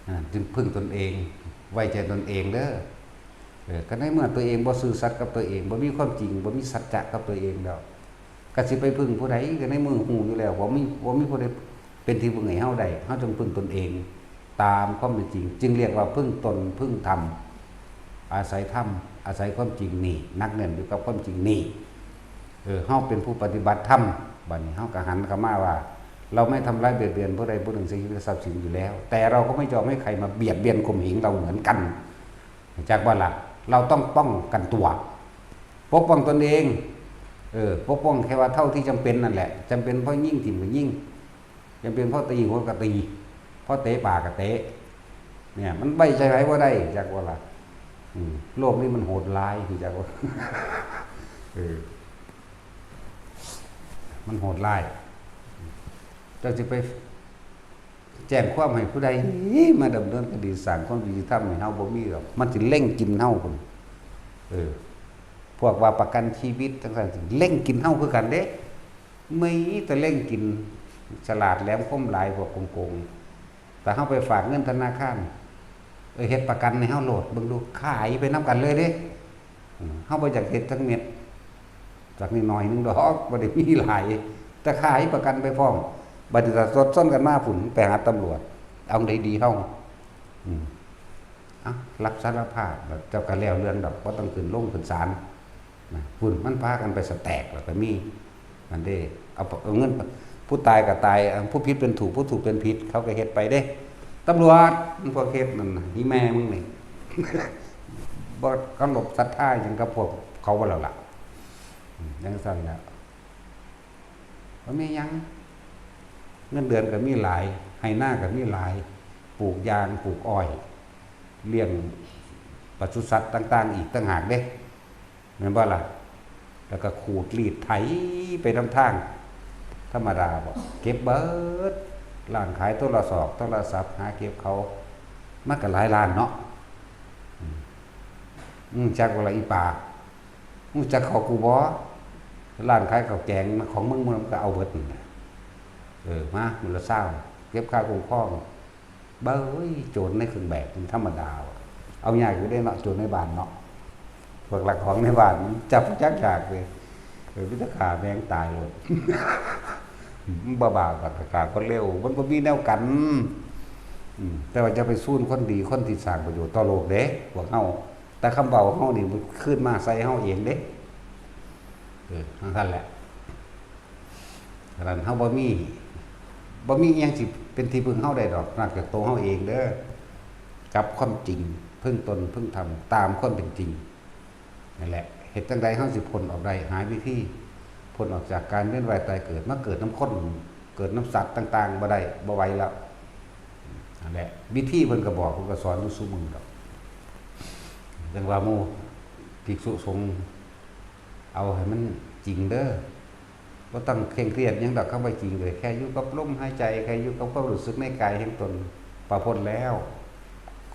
อ่า จึงพึ่งตนเอง ไว้ใจตนเองเด้อ เออ ก็ในเมื่อตัวเองบ่ซื่อสัตย์กับตัวเอง บ่มีความจริง บ่มีสัจจะกับตัวเองแล้ว ก็สิไปพึ่งผู้ใด ก็ในเมื่อฮู้อยู่แล้วว่ามี ว่ามีผู้ใดเป็นที่พึ่งให้เฮาได้ เฮาจงพึ่งตนเอง ตามความเป็นจริง จึงเรียกว่าพึ่งตน พึ่งธรรม อาศัยธรรม อาศัยความจริงนี่ หนักแน่นอยู่กับความจริงนี่ เออ เฮาเป็นผู้ปฏิบัติธรรม บัดนี้เฮาก็หันเข้ามาว่า เราไม่ทำร้ายเบียดเบียนผู้ใดผู้หนึ่งซึ่งชีวิตและทรัพย์สินอยู่แล้ว แต่เราก็ไม่ยอมให้ใครมาเบียดเบียนข่มเหงเราเหมือนกัน จักบ่ล่ะ เราต้องป้องกันตัว ปกป้องตนเอง เออ ปกป้องแค่ว่าเท่าที่จำเป็นนั่นแหละ จำเป็นพอยิงถิ่มก็ยิง จำเป็นพอตีหัวก็ตี พอเตะปากก็เตะ เนี่ย มันไว้ใจไผบ่ได้ จักบ่ล่ะ อืม โลกนี้มันโหดร้าย จักบ่ เออ มันโหดร้าย เจ้าสิไปแจ้งความให้ผู้ใดมาดำเนินคดี สร้างความยุติธรรมให้เฮาบ่มีดอก มันสิเล็งกินเฮาพุ้น เออ พวกว่าประกันชีวิตจั่งซั้น เล็งกินเฮาคือกันเด้ มีแต่เล็งกิน ฉลาดแหลมคมหลายพวกโกงๆ แต่เฮาไปฝากเงินธนาคาร เออ เฮ็ดประกันให้เฮาโลด เบิ่งดู ขายไปนำกันเลยเด้ อืม เฮาบ่อยากเฮ็ดจักเม็ด จากนิดหน่อยหนึ่งดอก บ่ได้มีหลาย แต่ขายประกันไปพร้อม บัดนี้ถ้าสดซ้อนกันมาพุ้น ไปหาตำรวจ เอาไดดีเฮา อืม เอ้า รับสารภาพ เจ้าก็แล้วเรื่องดอก บ่ต้องขึ้นโรงขึ้นศาล นะ พุ้น มันพากันไปสแต็กแล้วก็มี นั่นเด้ เอา เอาเงิน ผู้ตายก็ตาย ผู้ผิดเป็นถูก ผู้ถูกเป็นผิด เขาก็เฮ็ดไปเด้ ตำรวจ มันพวกเฮ็ดนั่นน่ะ อีแม่มึงนี่ บ่เคารพศรัทธาหยังกับพวกเขาบ่แล้วล่ะ อืม จั่งซั้นแหละ บ่มีหยัง เงินเดือนก็มีหลาย ไฮ่นาก็มีหลาย ปลูกยาง ปลูกอ้อย เลี้ยงปศุสัตว์ต่างๆ อีกต่างหากเด้ แม่นบ่ล่ะ แล้วก็ขูดรีดไถไปนำทาง ธรรมดาบ่ เก็บเบิด ร้านขายโทรศอก โทรศัพท์ หาเก็บเขา มันก็หลายล้านเนาะ อืม อืม จักว่าละอีปาก รู้จักเขากูบ่ ร้านขายข้าวแกงของมึง มันก็เอาเบิดนั่นแหละ เออ มา มื้อละซาว เก็บค่าคุ้มครอง เบ้ย โจรในเครื่องแบบมันธรรมดาว่ะ เอายากอยู่เด้เนาะ โจรในบ้านเนาะ พวกลักของในบ้านมันจับจักยากเลย เออ มีแต่ฆ่าแม่งตายโลด มันบ่บาปดอก ฆ่าคนเลว มันบ่มีแนวกัน อืม แต่ว่าอย่าไปซูนคนดี คนที่สร้างประโยชน์ต่อโลกเด้ พวกเฮา แต่คำเว้าเฮานี่มันคืนมาใส่เฮาเองเด้ เออ จั่งซั้นแหละ ฉะนั้นเฮาบ่มี บ่มีอิหยังสิเป็นที่พึ่งเฮาได้ดอก นอกจากตัวเฮาเองเด้อ กับความจริง พึ่งตน พึ่งธรรม ตามความเป็นจริง นั่นแหละ เฮ็ดจั่งใดเฮาสิพ้นออกได้ หาวิธีพ้นออกจากการเวียนว่ายตายเกิด มาเกิดนำคน เกิดนำสัตว์ต่างๆ บ่ได้ บ่ไหวแล้ว นั่นแหละ วิธีเพิ่นก็บอก เพิ่นก็สอนอยู่ซุมื้อดอก จั่งว่าหมู่ภิกษุสงฆ์ เอาให้มันจริงเด้อ บ่ต้องเคร่งเครียดหยังดอก คำว่าจริงเลย แค่อยู่กับลมหายใจ แค่อยู่กับความรู้สึกในกายแห่งตน ก็พ้นแล้ว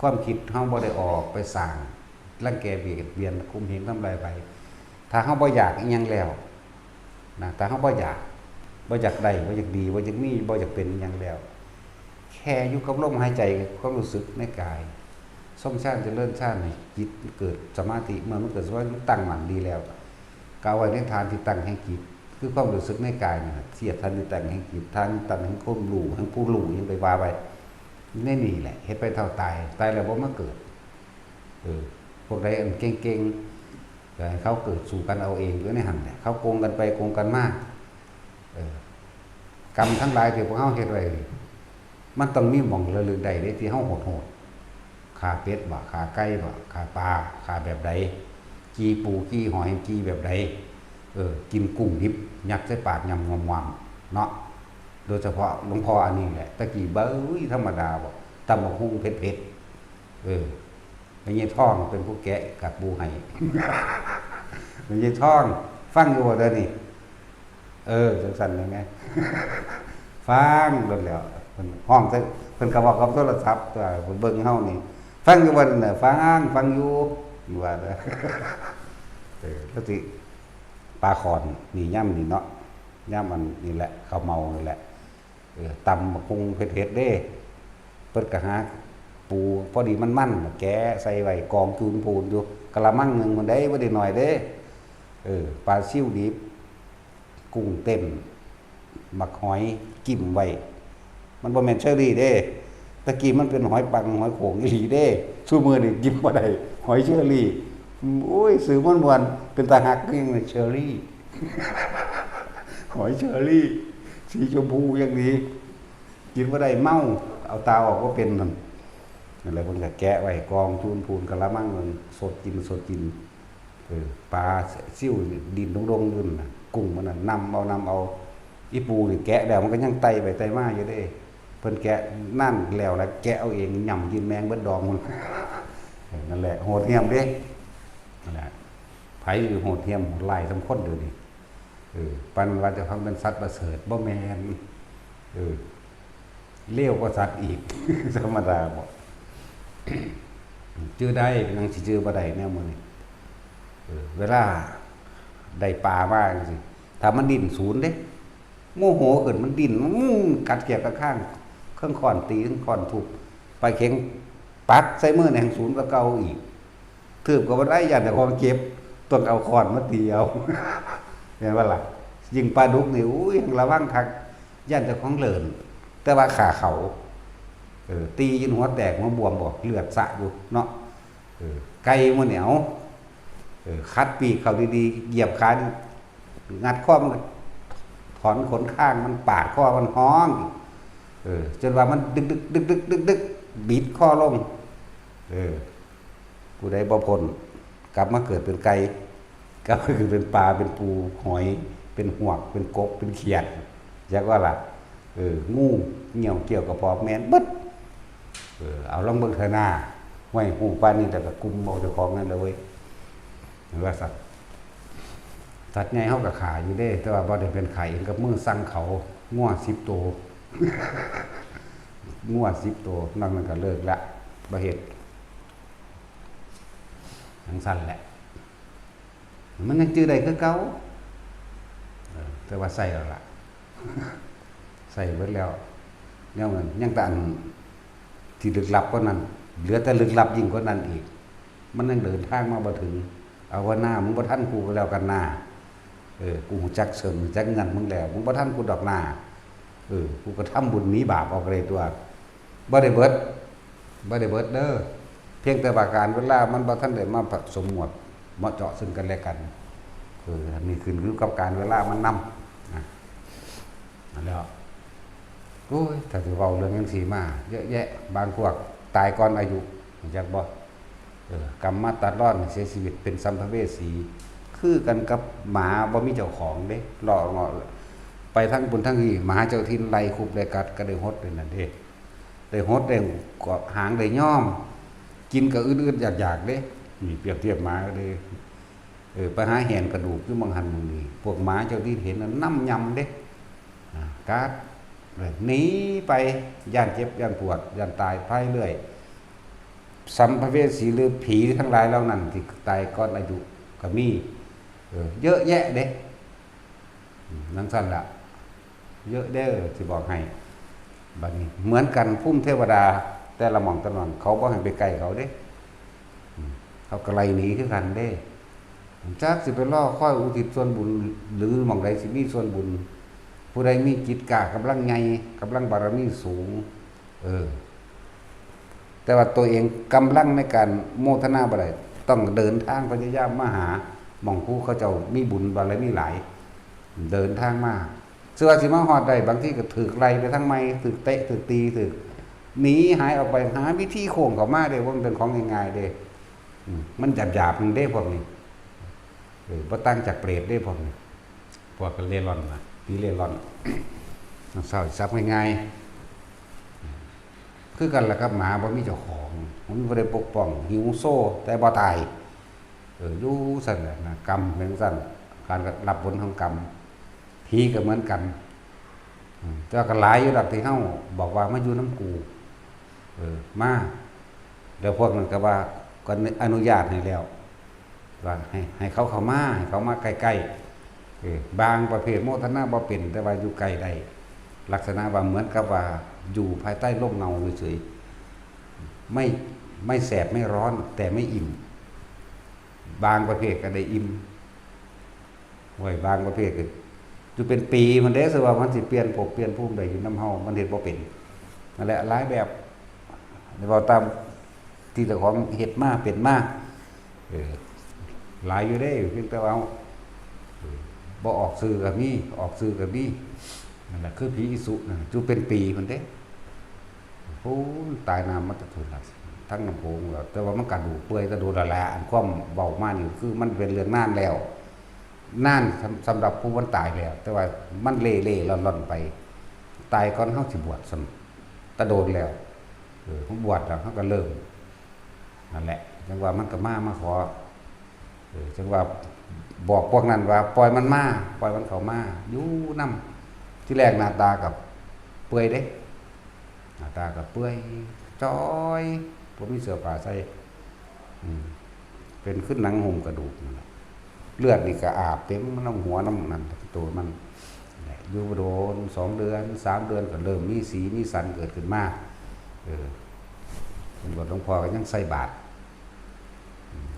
ความคิดเฮาบ่ได้ออกไปสร้าง รังแกเบียดเบียน ข่มเหงทำลายไผ ถ้าเฮาบ่อยากอิหยังแล้ว นะ ถ้าเฮาบ่อยาก บ่อยากได้ บ่อยากดี บ่อยากมี บ่อยากเป็นอิหยังแล้ว แค่อยู่กับลมหายใจ ความรู้สึกในกาย ทรงฌานเจริญฌานให้จิตเกิดสมาธิ เมื่อมันเกิดสมาธิ มันตั้งมั่นดีแล้ว ก็เอาไว้ในฐานที่ตั้งแห่งจิต คือความรู้สึกในกายนี่ล่ะ เทียบฐานที่ตั้งแห่งจิต ฐานที่ตั้งแห่งความรู้ แห่งผู้รู้ หยังไปว่าไป ในนี่แหละ เฮ็ดไปเท่าตาย ตายแล้วบ่มาเกิด เออ พวกใดอันเก่งๆ ก็ให้เขาเกิดสู่กันเอาเองอยู่ในหั่นแหละ เขาโกงกันไปโกงกันมา เออ กรรมทั้งหลายที่พวกเฮาเฮ็ดไว้นี่ มันต้องมีหม่องระลึกได้เด้ ที่เฮาโหดๆ ฆ่าเป็ดบ่ ฆ่าไก่บ่ ฆ่าปลา ฆ่าแบบใด จี่ปู จี่หอย จี่แบบใด เออ กินกุ้งดิบ ยัดใส่ปาก ยำงวมๆ เนาะ โดยเฉพาะหลวงพ่ออันนี้แหละ แต่กี้เบ้ย ธรรมดาบ่ ตำบักหุ่งเผ็ดๆ เออ แม่ใหญ่ทองเป็นผู้แกะกากปูให้ แม่ใหญ่ทอง ฟังอยู่บ่เด้อนี่ เออ จังซั่นแหม ฟังโดนแล้ว เพิ่นฮ้องใส่ เพิ่นก็เว้ากับโทรศัพท์ ตัวเพิ่นเบิ่งเฮานี่ ฟังอยู่บ่นั่นน่ะ ฟัง ฟังอยู่ ว่าเด้อ เออ แล้วสิ ปลาข่อน นี่ยามนี่เนาะ ยามอันนี่แหละ ข้าวเม่านี่แหละ เออ ตำบักหุ่งเผ็ดๆเด้ เพิ่นก็หาปูพอดีมันๆ แกะใส่ไว้กองจูนพูนอยู่ กะละมังหนึ่งมันได้ บ่ได้น้อยเด้ เออ ปลาซิวดิบ กุ้งเต้น บักหอย จิ้มไว้ มันบ่แม่นเชอรี่เด้ ตะกี้มันเป็นหอยปัง หอยโข่งอีหลีเด้ ซุมื้อนี้กินบ่ได้ หอยเชอรี่ โอ้ย ซื้อม่วนๆ เป็นตาฮักคือหยังเชอรี่ หอยเชอรี่ สีชมพูอย่างดี กินบ่ได้ เมา เอาตาออกบ่เป็นนั่น นั่นแหละ เพิ่นก็แกะไว้กองจูนพูนกะละมัง มันสดกิน สดกิน เออ ปลาซิวนี่ดิ้นโด่งๆอยู่นั่นน่ะ กุ้งมันน่ะ นำเอา นำเอา อีปูนี่แกะแล้วมันก็ยังไต่ไปไต่มาอยู่เด้ เพิ่นแกะนานแล้ว แล้วแกะเอาเอง ย่ำกินแมงเบิดดองมัน เออ นั่นแหละ โหดเหี้ยมเด้ นั่นแหละ ไผโหดเหี้ยมโหดร้ายส่ำคนเดี๋ยวนี้ เออ ปานว่าเจ้าของเป็นสัตว์ประเสริฐ บ่แม่น เออ เลวกว่าสัตว์อีก ธรรมดาบ่ จื่อได้ เป็นหยังสิจื่อบ่ได้แนวมื้อนี้ เออ เวลาได้ปลามาจังซี่ ถ้ามันดิ้นสูนเด้ โมโหขึ้นมันดิ้น มันกัดเขียดตะข้าง เครื่องค้อนตี เครื่องค้อนทุบ ปลาเข็งปักใส่มือแหน่งสูนกว่าเก่าอีก ถืบก็บ่ได้ ย่านเจ้าของเจ็บ ต้องเอาค้อนมาตีเอา แม่นบ่ล่ะ ยิ่งปลาดุกนี่ อุ้ย ระวังคัก ย่านเจ้าของเหลิน แต่ว่าขาเขา เออ ตีจนหัวแตกหัวบวมบ่ เลือดสะอยู่เนาะ เออ ไก่มันเหนียว เออ คัดปีกเขาดีๆ เหยียบขา งัดคอมัน ถอนขนข้างมัน ปาดคอมัน ฮ้อง เออ จนว่ามันดึกดึกดึกดึกดึกดึก บิดคอลง เออ ผู้ใดบ่พ้น กลับมาเกิดเป็นไก่ กลับมาเกิดเป็นปลา เป็นปู หอย เป็นหวก เป็นกบ เป็นเขียด จักว่าล่ะ เออ งู เงี้ยวเกี่ยวกระเพาะแม่นเบิด เออ เอาลองเบิ่งเถอะนา ห้วย ฮู้ปานนี้ แต่ก็กุมเอาเจ้าของนั่นแหละเว้ย ว่าสัตว์ สัตว์ใหญ่เฮาก็ฆ่าอยู่เด้ แต่ว่าบ่ได้เป็นฆ่าเองกับมือ สั่งเขา งัวสิบโต งัวสิบโต นอกนั้นก็เลิกละ บ่เฮ็ด จั่งซั้นแหละ มันยังจื่อได้คือเก่า เออ แต่ว่าใส่แล้วล่ะ ใส่เบิดแล้ว แนวนั้น ยังแต่อันที่ลึกลับกว่านั้น เหลือแต่ลึกลับยิ่งกว่านั้นอีก มันยังเดินทางมาบ่ถึง เอาว่าหน้า มึงบ่ทันกูก็แล้วกันหน้า เออ กูรู้จักเชิง รู้จักเงินมึงแล้ว มึงบ่ทันกูดอกหน้า เออ กูก็ทำบุญหนีบาปออกเลยตัว บ่ได้เบิด บ่ได้เบิดเด้อ เพียงแต่ว่าการเวลามันบ่ทันได้มาผสมหมวด เหมาะเจาะซึ่งกันและกัน เออ อันนี้ขึ้นอยู่กับการเวลามันนำ นะ นั่นแหละ โอ้ย ถ้าสิเว้าเรื่องจั่งซี้มา เยอะแยะ บางพวกตายก่อนอายุ รู้จักบ่ เออ กรรมมาตัดรอน เสียชีวิตเป็นสัมภเวสี คือกันกับหมาบ่มีเจ้าของเด้ เลาะเงาะ ไปทางบุญทางนี้ หมาเจ้าถิ่นไล่คุบไล่กัด ก็ได้หดเลยนั่นเด้ ได้หดได้กวาดหางได้ย้อม กินก็อึดๆอยากๆเด้ นี่เปรียบเทียบหมาก็เลย เออ ไปหาแหนกระดูกอยู่หม่องหั่นหม่องนี้ พวกหมาเจ้าถิ่นเห็นแล้วนำยำเด้ อ่า กัด หนีไป ย้านเจ็บ ย้านปวด ย้านตายไปเรื่อย สัมภเวสีหรือผีทั้งหลายเหล่านั้นที่ตายก่อนอายุก็มี เออ เยอะแยะเด้ อืม จั่งซั้นล่ะ เยอะเด้อ สิบอกให้ บัดนี้ เหมือนกัน ภูมิเทวดา แต่ละหม่องแต่ละหม่อง เขาบ่ให้ไปใกล้เขาเด้ อืม เขาก็ไล่หนีคือกันเด้ จักสิไปรอคอยอุทิศส่วนบุญ หรือหม่องใดสิมีส่วนบุญ ผู้ใดมีจิตกล้ากำลังใหญ่ กำลังบารมีสูง เออ แต่ว่าตัวเองกำลังในการโมทนาบ่ได้ ต้องเดินทางพยายามมาหา หม่องผู้เขาเจ้ามีบุญบารมีหลาย เดินทางมา เชื่อว่าสิมาฮอดได้ บางทีก็ถืกไล่ไปทางใหม่ ถืกเตะ ถืกตี ถืกหนีหายออกไป หาวิธีโค้งเข้ามาเด้ ว่ามันเป็นของง่ายๆเด้ อืม มันหยาบๆนึงเด้พวกนี้ เออ บ่ต่างจากเปรตเด้พวกนี้ พวกก็เร่ร่อนนะ ผีเร่ร่อน มันเศร้าจับง่ายๆ คือกันล่ะครับ หมาบ่มีเจ้าของ มันบ่ได้ปกป้อง หิวโซ แต่บ่ตาย เออ อยู่ซั่นแหละนะ กรรมเป็นซั่น การรับผลของกรรม ผีก็เหมือนกัน อืม แต่ว่าก็หลายอยู่ดอกที่เฮาบอกว่ามาอยู่นำกู เออ มา แล้วพวกนั้นก็ว่า ก็อนุญาตให้แล้ว ว่าให้ ให้เขาเข้ามา ให้เขามาใกล้ๆ เออ บางประเภทโมทนาบ่เป็น แต่ว่าอยู่ใกล้ได้ ลักษณะว่าเหมือนกับว่าอยู่ภายใต้ร่มเงาเฉยๆ ไม่ ไม่แสบไม่ร้อน แต่ไม่อิ่ม บางประเภทก็ได้อิ่ม โอ้ย บางประเภทก็อยู่เป็นปีพุ้นเด้ สิว่ามันสิเปลี่ยนภพเปลี่ยนภูมิได้อยู่นำเฮา มันเฮ็ดบ่เป็น นั่นแหละ หลายแบบ เว้าตามที่เจ้าของเฮ็ดมาเป็นมา เออ หลายอยู่เด้ เพียงแต่ว่า เออ บ่ออกชื่อก็มี ออกชื่อก็มี นั่นแหละ คือผีอีสุนั่นน่ะ อยู่เป็นปีพุ้นเด้ โอ้ย ตายนานมาแต่พุ้นล่ะ ทั้งน้ำโขงแล้ว แต่ว่ามันกระดูกเปื่อยแต่โดนแล้วแหละ อันความเว้ามานี่คือมันเป็นเรื่องนานแล้ว นานสำ สำหรับผู้มันตายแล้ว แต่ว่ามันเล่ๆล่อนๆไป ตายก่อนเฮาสิบวชซ้ำ แต่โดนแล้ว เออ เฮาบวชแล้ว เฮาก็เริ่ม นั่นแหละ จั่งว่ามันก็มา มาขอ เออ จั่งว่าบอกพวกนั้นว่า ปล่อยมันมา ปล่อยมันเข้ามา อยู่นำ ทีแรกหน้าตาก็เปื่อยเด้ หน้าตาก็เปื่อย จ้อย บ่มีเสื้อผ้าใส่ อืม เป็นคือหนังหุ้มกระดูกนั่นแหละ เลือดนี่ก็อาบเต็มนำหัวนำนั่น ตัวมัน แหละ อยู่บ่โดน สองเดือน สามเดือน ก็เริ่มมีสีมีสันเกิดขึ้นมา เออ เพิ่นว่าหลวงพ่อก็ยังใส่บาตร อืม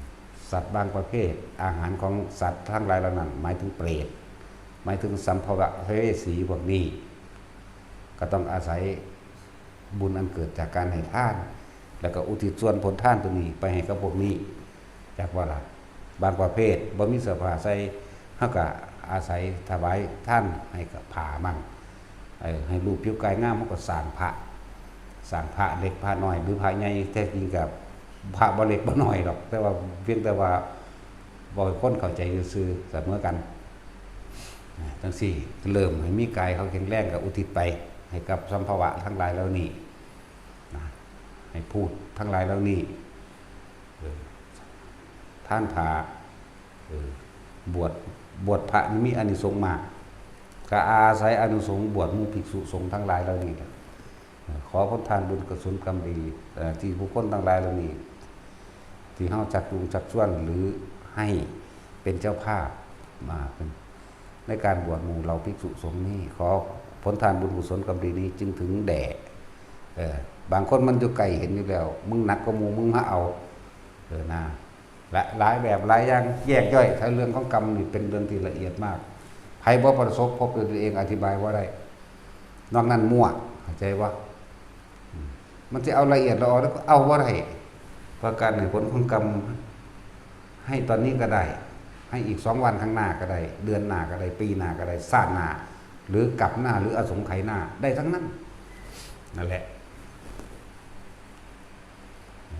สัตว์บางประเภท อาหารของสัตว์ทั้งหลายเหล่านั้น หมายถึงเปรต หมายถึงสัมภวะสัมภเวสีพวกนี้ ก็ต้องอาศัยบุญอันเกิดจากการให้ทาน แล้วก็อุทิศส่วนผลทานตัวนี้ไปให้กับพวกนี้ จักว่าล่ะ บางประเภทบ่มีเสื้อผ้าใส่ เฮาก็อาศัยถวายทานให้กับผ้ามั่ง เออ ให้รูปผิวกายงาม เฮาก็สร้างพระ สร้างพระเล็กพระน้อย หรือพระใหญ่ แท้จริงก็พระบ่เล็กบ่น้อยดอก แต่ว่าเพียงแต่ว่าเว้าให้คนเข้าใจซื่อๆ เสมอกัน นะ จั่งซี้ เริ่มให้มีกายเขาแข็งแรงก็อุทิศไปให้กับสัมภวะทั้งหลายเหล่านี้ นะ ให้พูดทั้งหลายเหล่านี้ เออ ทานผ้า เออ บวช บวชพระนี่มีอานิสงส์มาก ก็อาศัยอานิสงส์บวชหมู่ภิกษุสงฆ์ทั้งหลายเหล่านี้แหละ เออ ขอผลทานบุญกุศลกรรมดี เอ่อ ที่บุคคลทั้งหลายเหล่านี้ ที่เฮาชักจูงชักชวนหรือให้เป็นเจ้าภาพมาเป็น ในการบวชหมู่เหล่าภิกษุสงฆ์นี้ ขอผลทานบุญกุศลกรรมดีนี้จึงถึงแด่ เอ่อ บางคนมันอยู่ไกลเห็นอยู่แล้ว มึงหนักกว่าหมู่ มึงมาเอา เออ นะ และหลายแบบหลายอย่างแยกย่อย ถ้าเรื่องของกรรมนี่เป็นเรื่องที่ละเอียดมาก ไผบ่ประสบพบด้วยตัวเองอธิบายบ่ได้ นอกนั้นมั่ว เข้าใจบ่ อืม มันสิเอาละเอียดละออแล้วก็เอาบ่ได้ เพราะการให้ผลของกรรม ให้ตอนนี้ก็ได้ ให้อีกสองวันข้างหน้าก็ได้ เดือนหน้าก็ได้ ปีหน้าก็ได้ ชาติหน้า หรือกลับหน้า หรืออสงไขยหน้า ได้ทั้งนั้น นั่นแหละ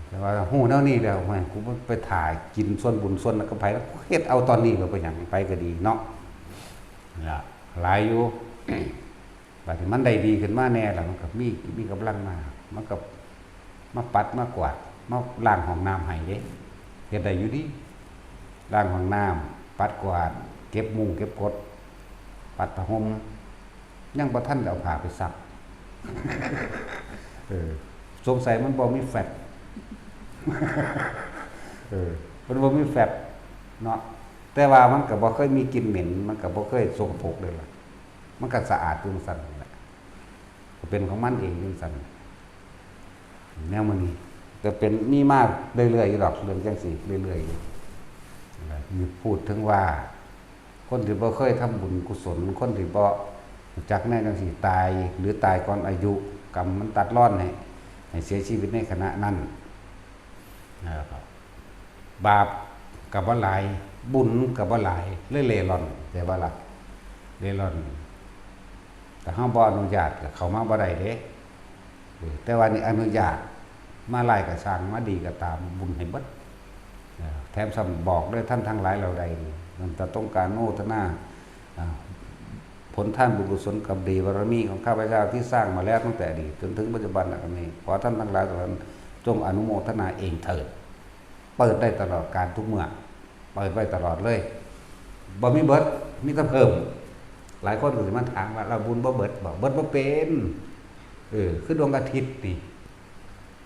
แต่ว่าฮู้แนวนี้แล้ว แม่ง กูไปถ่ากินส่วนบุญส่วนนั้นกับไผ แล้วกูเฮ็ดเอาตอนนี้ก็เป็นหยัง ไปก็ดีเนาะ ล่ะ หลายอยู่ บัดนี้มันได้ดีขึ้นมาแน่ล่ะ มันก็มี มีกำลังมา มันก็มาปัดมากวาด มาล้างห้องน้ำให้เด้ เฮ็ดได้อยู่ดี ล้างห้องน้ำ ปัดกวาด เก็บมุ้งเก็บกด ปัดผ้าห่ม ยังบ่ทันได้เอาผ้าไปซัก เออ สงสัยมันบ่มีแฟบ เออ มันบ่มีแฟบเนาะ แต่ว่ามันก็บ่เคยมีกลิ่นเหม็น มันก็บ่เคยสกปรกเลยล่ะ มันก็สะอาดอยู่จั่งซั่นนั่นแหละ ก็เป็นของมันเองจั่งซั่น แนวมื้อนี้ก็เป็นมีมาเรื่อยๆอยู่ดอก เรื่องจั่งซี้เรื่อยๆอยู่ นะ นี่พูดถึงว่า คนที่บ่เคยทำบุญกุศล คนที่บ่รู้จักแนวจั่งซี้ตาย หรือตายก่อนอายุ กรรมมันตัดรอนให้ ให้เสียชีวิตในขณะนั้น นะครับ บาปก็บ่หลาย บุญก็บ่หลาย เลยเร่ร่อน แต่ว่าล่ะ เร่ร่อน แต่เฮาบ่อนุญาตก็เข้ามาบ่ได้เด้ เออ แต่ว่านี่อนุญาต มาร้ายก็ซ่าง มาดีก็ตาม บุญให้เบิด เออ แถมซ้ำบอกเด้อ ท่านทั้งหลายเหล่าใด นั่นจะต้องการโมทนา อ่า ผลทานบุญกุศลกรรมดีบารมีของข้าพเจ้าที่สร้างมาแล้วตั้งแต่อดีตจนถึงปัจจุบัน อันนี้ ขอท่านทั้งหลายเหล่านั้น จงอนุโมทนาเองเถิด เปิดได้ตลอดกาลทุกเมื่อ เปิดไว้ตลอดเลย บ่มีเบิด มีแต่เพิ่ม หลายคนก็สิมาถามว่า "เราบุญบ่เบิดบ่?" เบิดบ่เป็น เออ คือดวงอาทิตย์นี่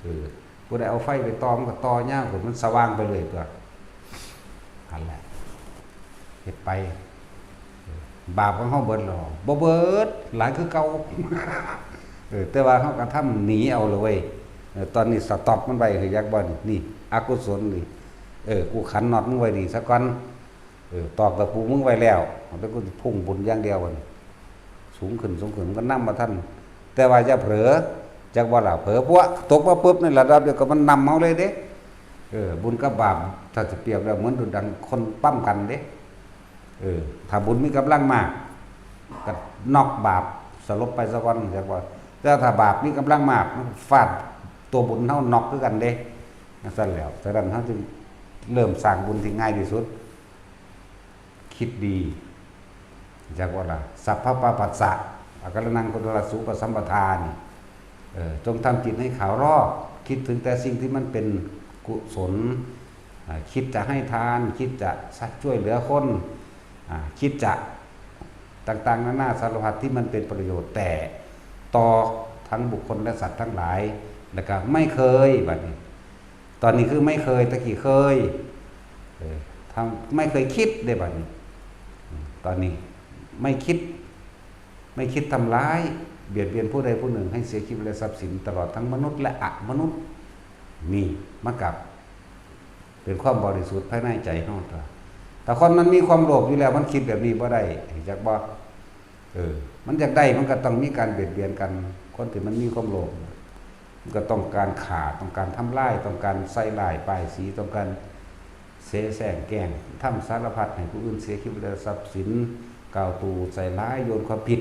เออ ผู้ใดเอาไฟไปต่อ มันก็ต่อยาว มันสว่างไปเลยตัว นั่นแหละ เฮ็ดไป บาปของเฮาเบิดแล้วบ่ เบิด หลายคือเก่า เออ แต่ว่าเฮากระทำหนีเอาเลยเว้ย เออ ตอนนี้สต็อปมันไว้ คือยักษ์บ่นี่ นี่ อกุศลนี่ เออ กูขันน็อตมึงไว้นี่ซะก่อน เออ ตอกตะปูมึงไว้แล้ว มันเป็นกูสิพุ่งบุญอย่างเดียวบัดนี้ สูงขึ้น สูงขึ้น มันก็นำมาทัน แต่ว่าอย่าเผลอ จักว่าล่ะ เผลอพวกตกมาปุ๊บ ในระดับเดียวกับมันนำเฮาเลยเด้ เออ บุญกับบาป ถ้าจะเปรียบแล้วเหมือนดุจดังคนปั๊มกันเด้ เออ ถ้าบุญมีกำลังมาก ก็น็อกบาปสลบไปซะก่อน จักว่า แต่ถ้าบาปมีกำลังมาก มันฟาดตัวบุญเฮาน็อกคือกันเด้ นั่นซั่นแล้ว ฉะนั้นเฮาจึงเริ่มสร้างบุญที่ง่ายที่สุด คิดดี จักว่าล่ะ สัพพะปาปัสสะ อาการนัง กุศลสูปสัมปทานี่ เออ จงทำจิตให้ขาวรอบ คิดถึงแต่สิ่งที่มันเป็นกุศล อ่า คิดจะให้ทาน คิดจะช่วยเหลือคน อ่า คิดจะต่างๆ นานาสารพัดที่มันเป็นประโยชน์ แต่ต่อทั้งบุคคลและสัตว์ทั้งหลาย แล้วก็ไม่เคย บัดนี้ ตอนนี้คือไม่เคย ตะกี้เคย เออ ทำ ไม่เคยคิดได้บัดนี้ ตอนนี้ไม่คิด ไม่คิดทำร้าย เบียดเบียนผู้ใดผู้หนึ่งให้เสียชีวิตและทรัพย์สิน ตลอดทั้งมนุษย์และอมนุษย์ นี่มากับ เป็นความบริสุทธิ์ภายในใจเฮาตัว แต่คนมันมีความโลภอยู่แล้ว มันคิดแบบนี้บ่ได้ จักบ่ เออ มันอยากได้ มันก็ต้องมีการเบียดเบียนกัน คนที่มันมีความโลภ มันก็ต้องการฆ่า ต้องการทำลาย ต้องการใส่ร้ายป้ายสี ต้องการเสแสร้งแกล้ง ทำสารพัดให้ผู้อื่นเสียชีวิตและทรัพย์สิน กล่าวตู่ใส่ร้าย โยนความผิด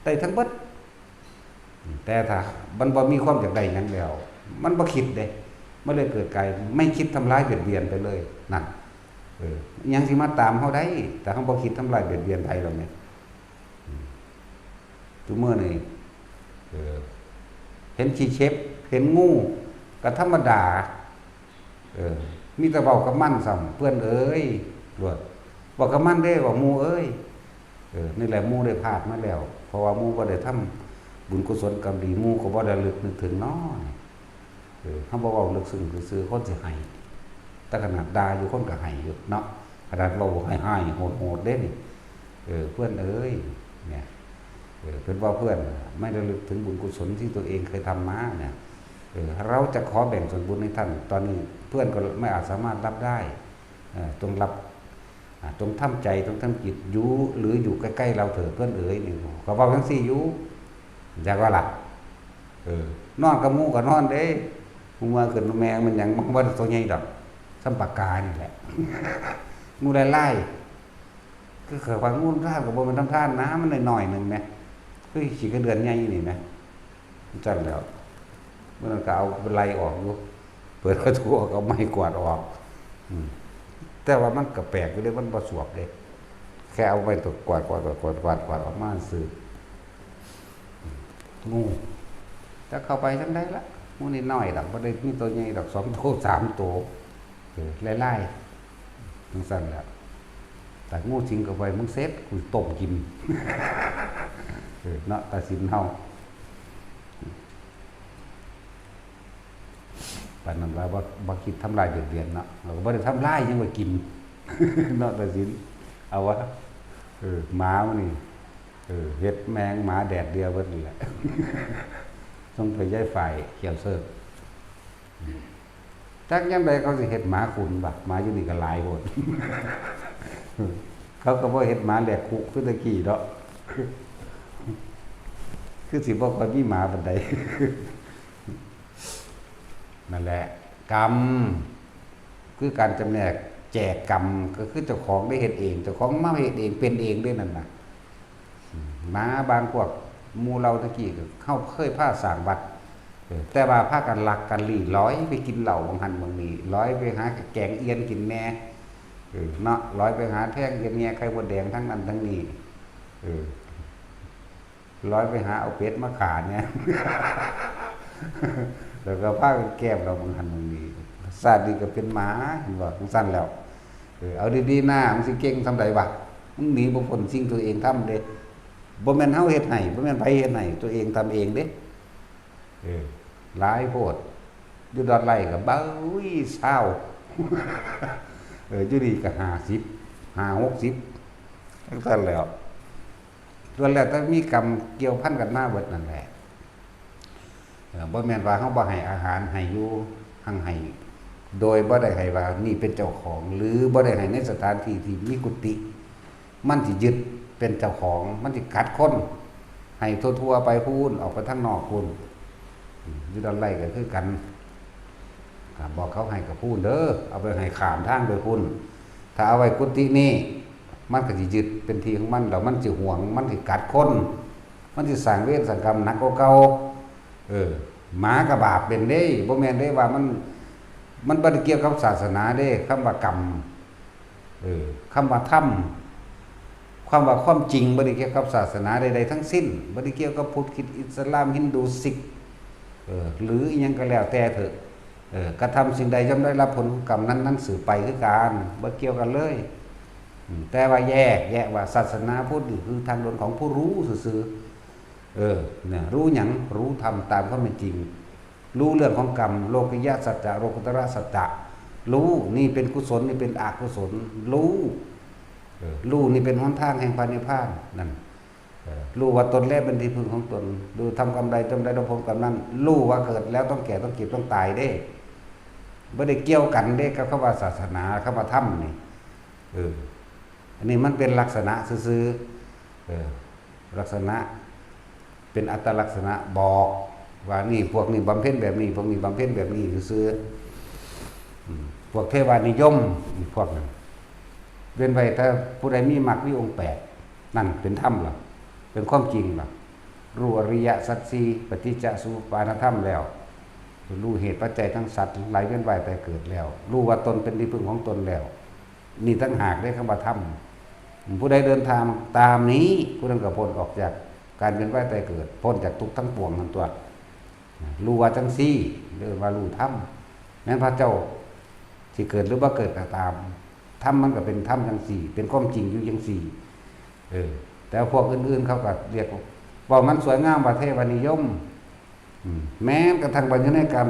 ได้ทั้งเบิด แต่ถ้ามันบ่มีความอยากได้หยังแล้ว มันบ่คิดเด้ มันเลยเกิดกลายไม่คิดทำร้ายเบียดเบียนไปเลย นั่น เออ ยังสิมาตามเฮาได้ แต่เฮาบ่คิดทำร้ายเบียดเบียนไผหรอกเนี่ย อืม ทุกมื้อนี่ เออ เห็นขี้เข็บ เห็นงู ก็ธรรมดา เออ มีแต่เว้ากับมันซ้ำ "เพื่อนเอ๋ย" โลด "เว้ากับมันเด้ เว้าหมู่เอ๋ย" เออ นี่แหละหมู่ได้พลาดมาแล้ว เพราะว่าหมู่บ่ได้ทำบุญกุศลกรรมดี หมู่ก็บ่ได้ระลึกนึกถึงน้อ เออ เฮาบ่เว้าลึกซึ้งซื่อๆ คนสิให้ แต่ขนาดด่าอยู่คนก็ให้อยู่เนาะ ขนาดเว้าร้ายๆ โหดๆ เด้นี่ เออ เพื่อนเอ๋ย เนี่ย เออ เป็นว่าเพื่อนไม่ระลึกถึงบุญกุศลที่ตัวเองเคยทำมาเนี่ย เออ เราจะขอแบ่งส่วนบุญให้ท่าน ตอนนี้เพื่อนก็ไม่อาจสามารถรับได้ เออ จงรับ อ่า จงทำใจ จงทำจิต อยู่ หรืออยู่ใกล้ๆ เราเถิดเพื่อนเอ๋ย นี่ ก็เว้าจั่งซี้อยู่ จักว่าล่ะ เออ นอนกับหมู่ก็นอนเด้ หมู่มาขึ้นแมงมันหยัง มันบ่ได้ตัวใหญ่ดอก ส่ำปากกานี่แหละ หมู่หลายๆ คือข้อยว่างูท่านก็บ่แม่นทำท่านนะ มันน้อยๆ หนึ่งแหม คือขี้กระเดือนใหญ่นี่แหม จั่งแล้ว มื้อนั้นก็เอาไปไล่ออกอยู่ เปิดประตูออก เอาไม้กวาดออก อืม แต่ว่ามันก็แปลกอยู่เด้ มันบ่สวบเด้ แค่เอาไม้ตวกวาด กวาด กวาด กวาด กวาด กวาดออกมาซื่อ งู จักเข้าไปทางใดละ งูนี่น้อยดอก บ่ได้มีตัวใหญ่ดอก สองตัว สามตัว เออ หลายๆ จั่งซั่นแหละ แต่งูสิงเข้าไป มึงเสร็จ กูต้มกิน เออ เนาะ ตาสินเฮา ปานนั้นว่าบ่ บ่คิดทำลายเบียดเบียนเนาะ เราก็บ่ได้ทำลาย ยังว่ากิน เนาะ ตาสิน เอาวะ เออ หมามันนี่ เออ เฮ็ดแมงหมาแดดเดียวเบิดนี่แหละ ส่งไปย้ายฝ่ายเขียวเสิร์ฟ จักยามใดเขาสิเฮ็ดหมาขุนวะ หมาอยู่นี่ก็หลายโพด เขาก็บ่เฮ็ดหมาแหลกคุกคือแต่กี้เนาะ คือสิบ่ค่อยมีหมาปานใด นั่นแหละ กรรม คือการจำแนกแจกกรรม ก็คือเจ้าของได้เฮ็ดเอง เจ้าของมาเฮ็ดเอง เป็นเองเด้นั่นน่ะ หมาบางพวก หมู่เฮาตะกี้ก็ เฮาเคยพาสร้างวัด เออ แต่ว่าพากันลักกันลี้ ลอยไปกินเหล้าหม่องหั่นหม่องนี่ ลอยไปหาแกงเอียนกินแหน่ เออ เนาะ ลอยไปหาแทงเอียนแหน่ไข่มดแดงทั้งนั้นทั้งนี้ เออ ลอยไปหาเอาเป็ดมาฆ่าแหน่ แล้วก็พากันแกล้มเราบางหันบางนี้ ชาตินี้ก็เป็นหมา เห็นบ่ จั่งซั้นแล้ว เออ เอาดีๆ นะ มึงสิเก่งส่ำใดวะ มึงหนีบ่พ้นสิ่งตัวเองทำเด้ บ่แม่นเฮาเฮ็ดให้ บ่แม่นไผเฮ็ดให้ ตัวเองทำเองเด้ เออ หลายโพด อยู่ดอนไร่ก็เบ้า อุ้ย ซาว เออ อยู่นี่ก็ห้าสิบ ห้าหกสิบ จั่งซั้นแล้ว ล้วนแล้วแต่มีกรรมเกี่ยวพันกันมาเบิดนั่นแหละ เอ่อ บ่แม่นว่าเฮาบ่ให้อาหาร ให้อยู่ หั่งให้ โดยบ่ได้ให้ว่านี่เป็นเจ้าของ หรือบ่ได้ให้ในสถานที่ที่มีกุฏิ มันสิยึดเป็นเจ้าของ มันสิกัดคน ให้ทั่วๆ ไปพู้น ออกไปทางนอกพู้น อืม อยู่ดอนไร่ก็คือกัน ก็บอกเขาให้กับพู้นเด้อ เอาไปให้ข้ามทางไปพู้น ถ้าเอาไว้กุฏินี่ มันก็สิยึดเป็นที่ของมัน แล้วมันสิหวง มันสิกัดคน มันสิสร้างเวรสร้างกรรมหนักกว่าเก่า เออ หมาก็บาปเป็นเด้ บ่แม่นเด้ว่ามัน มันบ่ได้เกี่ยวกับศาสนาเด้ คำว่ากรรม เออ คำว่าธรรม คำว่าความจริงบ่ได้เกี่ยวกับศาสนาใดๆ ทั้งสิ้น บ่ได้เกี่ยวกับพุทธ คริสต์ อิสลาม ฮินดู ซิก เออ หรืออิหยังก็แล้วแต่เถอะ เออ กระทำสิ่งใดย่อมได้รับผลของกรรมนั้นๆ สืบไปคือกัน บ่เกี่ยวกันเลย อืม แต่ว่าแยก แยะว่าศาสนาพุทธนี่คือทางเดินของผู้รู้ซื่อๆ เออ เนี่ย รู้หยัง รู้ธรรมตามความเป็นจริง รู้เรื่องของกรรม โลกิยสัจจะ โลกุตระสัจจะ รู้นี่เป็นกุศล นี่เป็นอกุศล รู้ เออ รู้นี่เป็นหนทางแห่งพระนิพพาน นั่น เออ รู้ว่าตนแลเป็นที่พึ่งของตน รู้ทำกรรมใด ย่อมได้รับผลกรรมนั้น รู้ว่าเกิดแล้วต้องแก่ ต้องเจ็บ ต้องตายเด้ บ่ได้เกี่ยวกันเด้กับคำว่าศาสนา คำว่าธรรมนี่ เออ อันนี้มันเป็นลักษณะซื่อๆ เออ ลักษณะ เป็นอัตลักษณะบอกว่านี่พวกนี้บำเพ็ญแบบนี้ พวกนี้บำเพ็ญแบบนี้ซื่อๆ อืม พวกเทวานิยม พวกนั้น เว้นไว้ถ้าผู้ใดมีมรรคมีองค์แปด นั่นเป็นธรรมล่ะ เป็นความจริงล่ะ รู้อริยสัจสี่ ปฏิจจสมุปปาทธรรมแล้ว รู้เหตุปัจจัยทั้งสัตว์ทั้งหลายเวียนว่ายตายเกิดแล้ว รู้ว่าตนเป็นที่พึ่งของตนแล้ว นี่ต่างหากเด้คำว่าธรรม ผู้ใดเดินทางตามนี้ ผู้นั้นก็พ้นออกจากการเวียนว่ายตายเกิด พ้นจากทุกข์ทั้งปวงนั่นตัว รู้ว่าจั่งซี้ เรียกว่ารู้ธรรม แม้นพระเจ้าสิเกิดหรือบ่เกิดก็ตาม ธรรมมันก็เป็นธรรมจั่งซี้ เป็นความจริงอยู่จั่งซี้ เออ แต่พวกอื่นๆ เขาก็เรียกว่า เว้ามันสวยงามว่าเทวานิยม อืม แม้กระทั่งว่าอยู่ในกลาง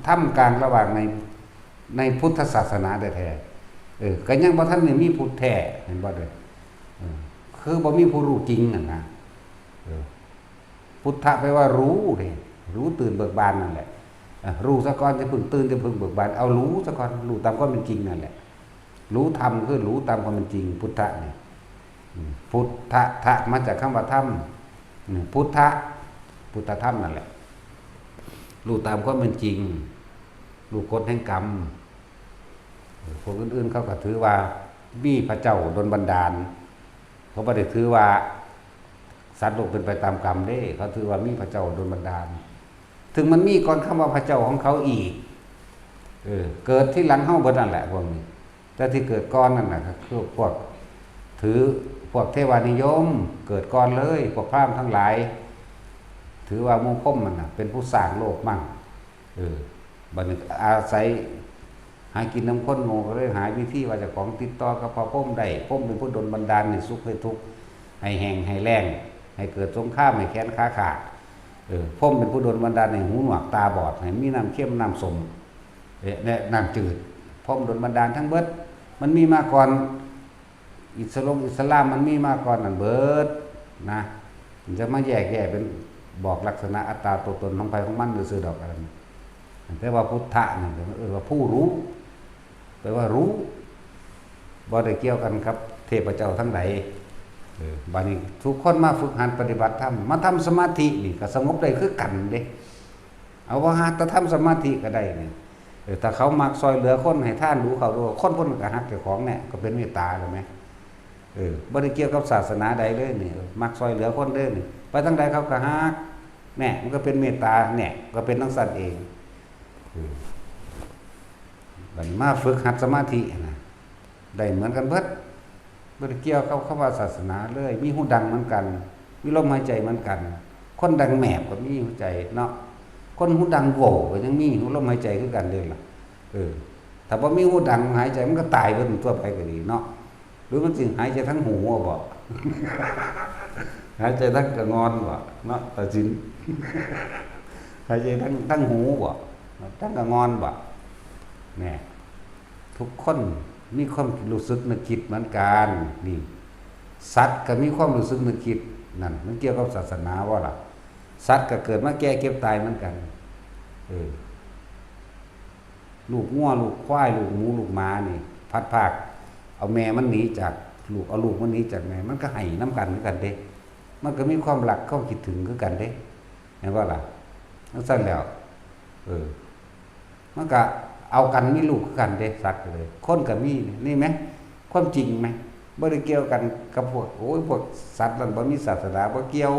ท่ามกลางระหว่างใน ในพุทธศาสนาแท้ๆ เออ ก็ยังบ่ทันได้มีพุทธแท้ เห็นบ่เด้อ เออ คือบ่มีผู้รู้จริงนั่นนะ เออ พุทธะแปลว่ารู้นี่ รู้ตื่นเบิกบานนั่นแหละ อ่ะ รู้ซะก่อน จะเพิ่งตื่น จะเพิ่งเบิกบาน เอารู้ซะก่อน รู้ตามความเป็นจริงนั่นแหละ รู้ธรรมคือรู้ตามความเป็นจริง พุทธะนี่ อืม พุทธะ ทะ มาจากคำว่าธรรม อืม พุทธะ พุทธธรรมนั่นแหละ รู้ตามความเป็นจริง รู้กฎแห่งกรรม เออ พวกอื่นๆ เขาก็ถือว่ามีพระเจ้าดลบันดาล เขาบ่ได้ถือว่าสัตว์โลกเป็นไปตามกรรมเด้ เขาถือว่ามีพระเจ้าดลบันดาล ถึงมันมีก่อนคำว่าพระเจ้าของเขาอีก เออ เกิดทีหลังเฮาเบิดนั่นแหละพวกนี้ แต่ที่เกิดก่อนนั่นน่ะ ก็คือพวกถือ พวกเทวานิยม เกิดก่อนเลย พวกพราหมณ์ทั้งหลาย ถือว่าหมู่พรหมนั่นน่ะ เป็นผู้สร้างโลกมั่ง เออ บัดนี้อาศัยหากินนำคนโง่ ก็เลยหาวิธีว่าเจ้าของติดต่อกับพระพรหมได้ พรหมเป็นผู้ดลบันดาลให้สุขให้ทุกข์ ให้แห้งให้แล้ง ให้เกิดสงคราม ให้แขนขาขาด เออ พรหมเป็นผู้ดลบันดาลให้หูหนวกตาบอด ให้มีน้ำเค็มน้ำส้ม เอ๊ะ และน้ำจืด พรหมดลบันดาลทั้งเบิด มันมีมาก่อน อิสลงอิสลามมันมีมาก่อนนั่นเบิดนะ มันจะมาแยกแยะเป็นบอกลักษณะอัตตาตัวตนของใผของมันซื่อๆดอก อันนั้น แต่ว่าพุทธะนั่นเอิ้นว่าผู้รู้ แปลว่ารู้ บ่ได้เกี่ยวกันกับเทพเจ้าทั้งหลาย เออ บัดนี้ทุกคนมาฝึกหัดปฏิบัติธรรม มาทำสมาธินี่ก็สงบได้คือกันเด้ เอาว่าหาแต่ทำสมาธิก็ได้นี่ เออ ถ้าเขามักซอยเหลือคน ให้ทานดูเขาดู คนพวกนั้นก็ฮักเจ้าของเนี่ย ก็เป็นเมตตาแล้วแหม เออ บ่ได้เกี่ยวกับศาสนาใดเลยนี่ เออ มักซอยเหลือคนเด้อนี่ ไปทางใดเขาก็ฮัก เนี่ย มันก็เป็นเมตตา เนี่ย ก็เป็นจั่งซั้นเอง เออ บัดนี้มาฝึกหัดสมาธินะ ได้เหมือนกันเบิด บ่ได้เกี่ยวกับคำว่าศาสนาเลย มีหูดังเหมือนกัน มีลมหายใจเหมือนกัน คนดังแมบก็มีหัวใจเนาะ ค คนหูดังโหว่ก็ยังมีหูลมหายใจคือกันเลยล่ะ เออ ถ้าบ่มีหูดังหายใจมันก็ตายเบิดทั่วไปก็ดีเนาะ หรือมันสิหายใจทางหูบ่ หายใจทางกะงอนบ่ เนาะ ตาสิน หายใจทาง ทางหูบ่ ทางกะงอนบ่ แน่ ทุกคนมีความรู้สึกนึกคิดเหมือนกัน นี่ สัตว์ก็มีความรู้สึกนึกคิด นั่น มันเกี่ยวกับศาสนาบ่ล่ะ สัตว์ก็เกิดมาแก่เจ็บตายเหมือนกัน เออ ลูกงัว ลูกควาย ลูกหมู ลูกหมานี่ พลัดพราก เอาแม่มันหนีจากลูก เอาลูกมันหนีจากแม่ มันก็ไห้นำกันคือกันเด้ มันก็มีความรัก ความคิดถึงคือกันเด้ แม่นบ่ล่ะ จั่งซั้นแล้ว เออ มันก็เอากันมีลูกคือกันเด้ สัตว์ก็เลย คนก็มี นี่แหม ความจริงแหม บ่ได้เกี่ยวกันกับพวก โอ้ย พวกสัตว์นั่นบ่มีศาสนา บ่เกี่ยว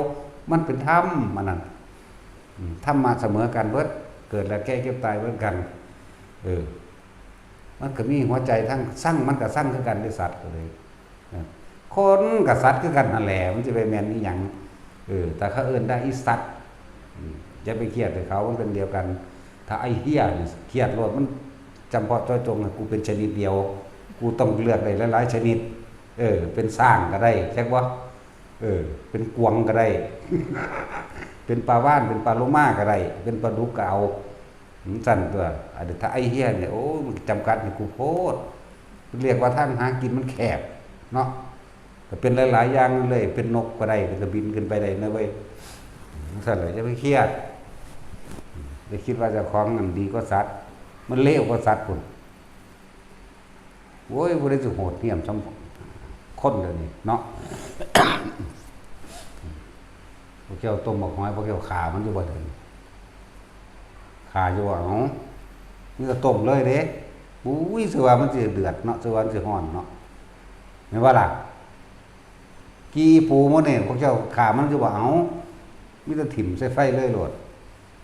มันเป็นธรรม อันนั้น อืม ธรรมะเสมอกันเบิด เกิดแล้วแก่เจ็บตายเหมือนกัน เออ มันก็มีหัวใจทั้งซัง มันก็ซังคือกันเด้ สัตว์ก็เลย เออ คนกับสัตว์คือกันนั่นแหละ มันจะไปแม่นอีหยัง เออ แต่เขาเอิ้นได้อีสัตว์ อืม อย่าไปเครียดเลยเขา มันเป็นเดียวกัน ถ้าไอ้เหี้ยนี่เครียดโลด มันจำเพาะเจาะจง กูเป็นชนิดเดียว กูต้องเลือกได้หลายๆชนิด เออ เป็นช้างก็ได้ จักบ่ เออ เป็นกวางก็ได้ เป็นปลาวาฬ เป็นปลาโลมาก็ได้ เป็นปลาดุกก็เอา จั่งซั้นตั๊ว อันนี้ถ้าไอ้เหี้ยเนี่ย โอ้ มันจำกัดให้กูโพด เรียกว่าทางหากินมันแคบเนาะ ก็เป็นหลายๆอย่างเลย เป็นนกก็ได้ มันก็บินขึ้นไปได้นะเว้ย จั่งซั้นแหละ อย่าไปเครียด อย่าคิดว่าเจ้าของนั่นดีกว่าสัตว์ มันเลวกว่าสัตว์พุ้น โอ้ย ผู้ใดสิโหดเหี้ยมส่ำคนเดี๋ยวนี้เนาะ พวกเจ้าต้มบักหอย พวกเจ้าฆ่ามันอยู่บ่เดี๋ยวนี้ ฆ่าอยู่บ่ เอ้า มีแต่ต้มเลยเด้ อุ้ย สิว่ามันสิเดือดเนาะ สิว่ามันสิร้อนเนาะ แม่นบ่ล่ะ ขี้ปูหมู่นี่ พวกเจ้าฆ่ามันอยู่บ่ เอ้า มีแต่ถิ่มใส่ไฟเลยโลด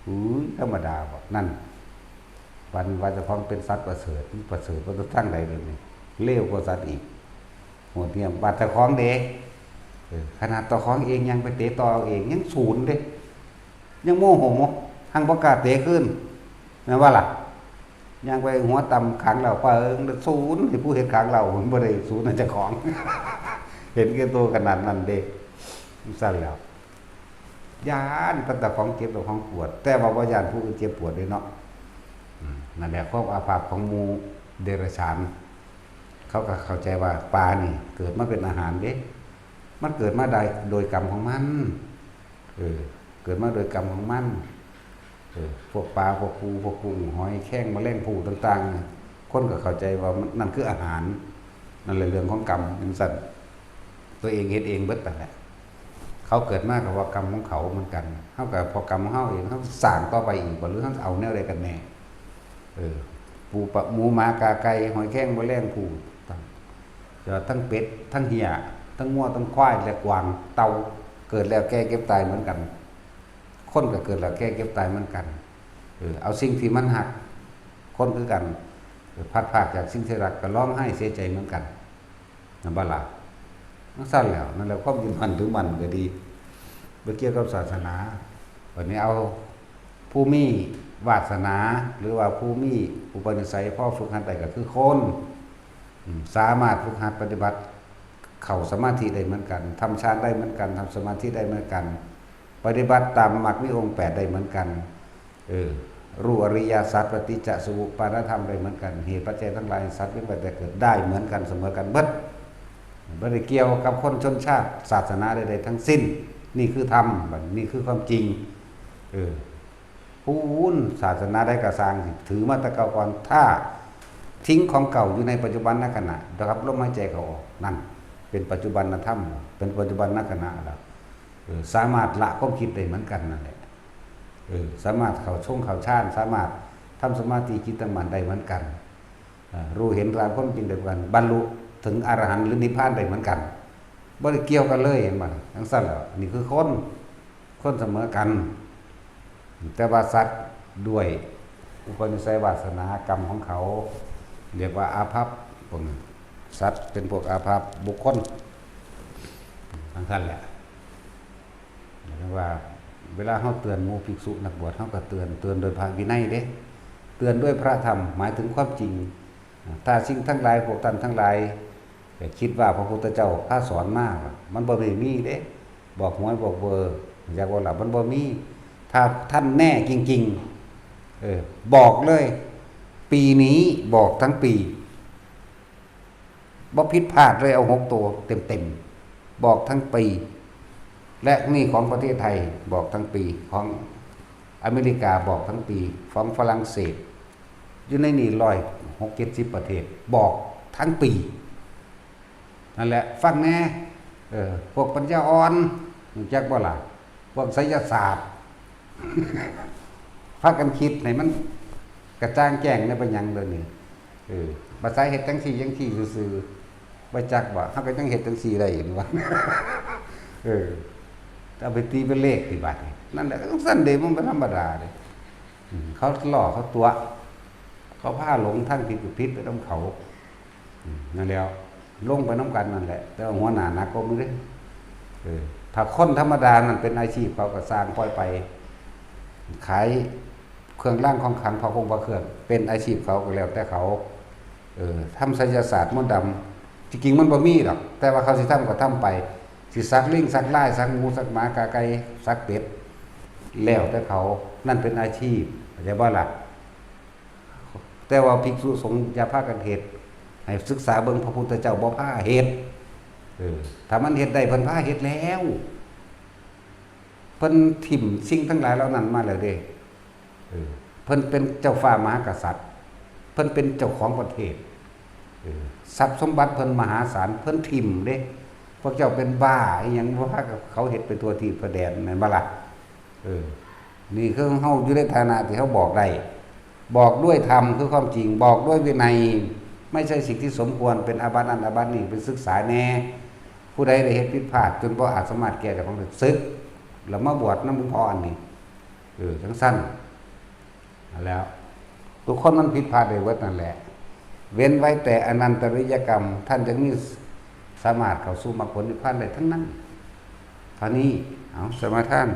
อุ้ย ธรรมดาบ่ นั่น ปานว่าเจ้าของเป็นสัตว์ประเสริฐ มันประเสริฐมาแต่ทางใดเดี๋ยวนี้ เลวกว่าสัตว์อีก โหดเหี้ยม บาดเจ้าของเด้ เออ ขนาดเจ้าของเองยังไปเตะต่อเอาเอง ยังศูนย์เด้ ยังโมโห หังบ่กล้าเตะคืน แม่นบ่ล่ะ ย่างไปหัวต่ำขังเหล้า ปาเอิงศูนย์ให้ผู้เฮ็ดขังเหล้า มันบ่ได้ศูนย์ให้เจ้าของ เห็นแก่ตัวขนาดนั้นเด้ จั่งซั้นแล้ว ย้านแต่เจ้าของเจ็บเจ้าของปวด แต่ว่าบ่ย้านผู้อื่นเจ็บปวดเด้เนาะ อืม นั่นแหละความอาภัพของหมู่เดรัจฉาน เขาก็เข้าใจว่าปลานี่เกิดมาเป็นอาหารเด้ มันเกิดมาได้โดยกรรมของมัน เออ เกิดมาโดยกรรมของมัน เออ พวกปลา พวกปู พวกกุ้ง หอยแครง แมลงภู่ต่างๆ คนก็เข้าใจว่ามัน นั่นคืออาหาร นั่นแหละเรื่องของกรรม จั่งซั้น ตัวเองเฮ็ดเองเบิดนั่นแหละ เขาเกิดมาก็เพราะกรรมของเขาเหมือนกัน เฮาก็เพราะกรรมของเฮาเอง เฮาสร้างต่อไปอีกบ่ หรือเฮาเอาแนวใดกันแน่ เออ ปูปลา หมูหมากาไก่ หอยแครง แมลงภู่ ทั้ง ทั้งเป็ด ทั้งเหี้ย ทั้งงัว ทั้งควาย และกวาง เต่า เกิดแล้วแก่เจ็บตายเหมือนกัน คนก็เกิดแล้วแก่เจ็บตายเหมือนกัน เออ เอาสิ่งที่มันฮัก คนคือกัน เออ พลัดพรากจากสิ่งที่รักก็ร้องไห้เสียใจเหมือนกัน นั่นบ่ล่ะ จั่งซั้นแล้ว นั่นแหละความยึดมั่นถือมั่นก็ดี บ่เกี่ยวกับศาสนา บัดนี้เอาผู้มีวาสนา หรือว่าผู้มีอุปนิสัยพอฝึกหัดได้ก็คือคน อืม สามารถฝึกหัดปฏิบัติเข้าสมาธิได้เหมือนกัน ทำฌานได้เหมือนกัน ทำสมาธิได้เหมือนกัน ปฏิบัติตามมรรคมีองค์แปดได้เหมือนกัน เออ รู้อริยสัจ ปฏิจจสมุปปาทธรรมได้เหมือนกัน เหตุปัจจัยทั้งหลายสัตว์เวียนว่ายตายเกิดได้เหมือนกันเสมอกันเบิด บ่ได้เกี่ยวกับคนชนชาติศาสนาใดๆทั้งสิ้น นี่คือธรรม บัดนี้คือความจริง เออ ผู้ศาสนาใดก็ซ่าง ถือมาแต่เก่าก่อน ถ้าทิ้งของเก่าอยู่ในปัจจุบันขณะ นะครับ ลมหายใจเข้าออก นั่นเป็นปัจจุบันธรรม เป็นปัจจุบันขณะแล้ว เออ สามารถละความคิดได้เหมือนกันนั่นแหละ เออ สามารถเข้าฌงเข้าฌาน สามารถทำสมาธิจิตตั้งมั่นได้เหมือนกัน เออ รู้เห็นตามความจริงได้เหมือนกัน บรรลุถึงอรหันต์หรือนิพพานได้เหมือนกัน บ่ได้เกี่ยวกันเลย เห็นบ่ จั่งซั้นแหละ นี่คือคน คนเสมอกัน แต่ว่าสัตว์ด้วยอุปนิสัยวาสนากรรมของเขา เรียกว่าอาภัพ พวกนี้ สัตว์เป็นพวกอาภัพ บุคคล จั่งซั้นแหละ เรียกว่า เวลาเฮาเตือนหมู่ภิกษุนักบวช เฮาก็เตือน เตือนโดยพระวินัยเด้ เตือนด้วยพระธรรม หมายถึงความจริง ถ้าสิ่งทั้งหลาย พวกท่านทั้งหลาย คิดว่าพระพุทธเจ้าพาสอนมา มันบ่ได้มีเด้ บอกหวยบอกเบอร์ อยากว่าล่ะ มันบ่มี ถ้าท่านแน่จริงๆ เออ บอกเลย ปีนี้บอกทั้งปี บ่ผิดพลาดเลย เอาหกตัวเต็มๆ บอกทั้งปี และนี่ของประเทศไทยบอกทั้งปี ของอเมริกาบอกทั้งปี ของฝรั่งเศส อยู่ในนี่ร้อยหกเจ็ดสิบประเทศ บอกทั้งปี นั่นแหละ ฟังแน่ เออ พวกปัญญาอ่อน รู้จักบ่ล่ะ พวกไสยศาสตร์ พากันคิดให้มันกระจ่างแจ้งในปัญญังเรื่องนี้ เออ ภาษาเฮ็ดจังซี่จังซี่ซื่อๆ บ่จักบ่ เฮาก็ยังเฮ็ดจังซี่ได้อยู่นี่วะ เออ เอาไปตีเป็นเลขติบัดนี่ นั่นแหละ จังซั่นเด้ มันบ่ธรรมดาเด้ อืม เขาหลอกเขาตั๋ว เขาพาหลงทางผิดก็ผิดไปนำเขา อืม นั่นแหล้ว ลงไปนำกันนั่นแหละ แต่ว่าหัวหน้าหนักกว่าหมู่เด้ เออ ถ้าคนธรรมดานั่นเป็นอาชีพเขาก็ซ่างปล่อยไป ขายเครื่องรางของขลังพระคงพระเครื่อง เป็นอาชีพเขาก็แล้วแต่เขา เออ ทำไสยศาสตร์มนต์ดำ จริงๆมันบ่มีดอก แต่ว่าเขาสิทำก็ทำไป สิสักลิงสักลาย สักหมูสักหมากาไก่สักเป็ด แล้วแต่เขา นั่นเป็นอาชีพ เข้าใจบ่ล่ะ แต่ว่าภิกษุสงฆ์อย่าพากันเฮ็ด ให้ศึกษาเบิ่ง พระพุทธเจ้าบ่พาเฮ็ด เออ ถ้ามันเฮ็ดได้เพิ่นพาเฮ็ดแล้ว เพิ่นถิ่มสิ่งทั้งหลายเหล่านั้นมาแล้วเด้ เออ เพิ่นเป็นเจ้าฟ้ามหากษัตริย์ เพิ่นเป็นเจ้าของประเทศ เออ ทรัพย์สมบัติเพิ่นมหาศาล เพิ่นถิ่มเด้ พวกเจ้าเป็นบ้าอิหยัง บ่พาเขาเฮ็ดไปทั่วทีบทั่วแดน แม่นบ่ล่ะ เออ นี่คือเฮาอยู่ในฐานะที่เฮาบอกได้ บอกด้วยธรรมคือความจริง บอกด้วยวินัย ไม่ใช่สิ่งที่สมควร เป็นอาบัตินั่นอาบัตินี่ ไปศึกษาแน่ ผู้ใดได้เฮ็ดผิดพลาดจนบ่อาจสามารถแก้เจ้าของได้ สึก แล้วมาบวชนำหลวงพ่ออันนี้ เออ จังซั่น นั่นแหล้ว ทุกคนมันผิดพลาดได้เบิดนั่นแหละ เว้นไว้แต่อนันตริยกรรม ท่านจึงมีสามารถเข้าสู่มรรคผลนิพพานได้ทั้งนั้น เท่านี้ เอา สมาทาน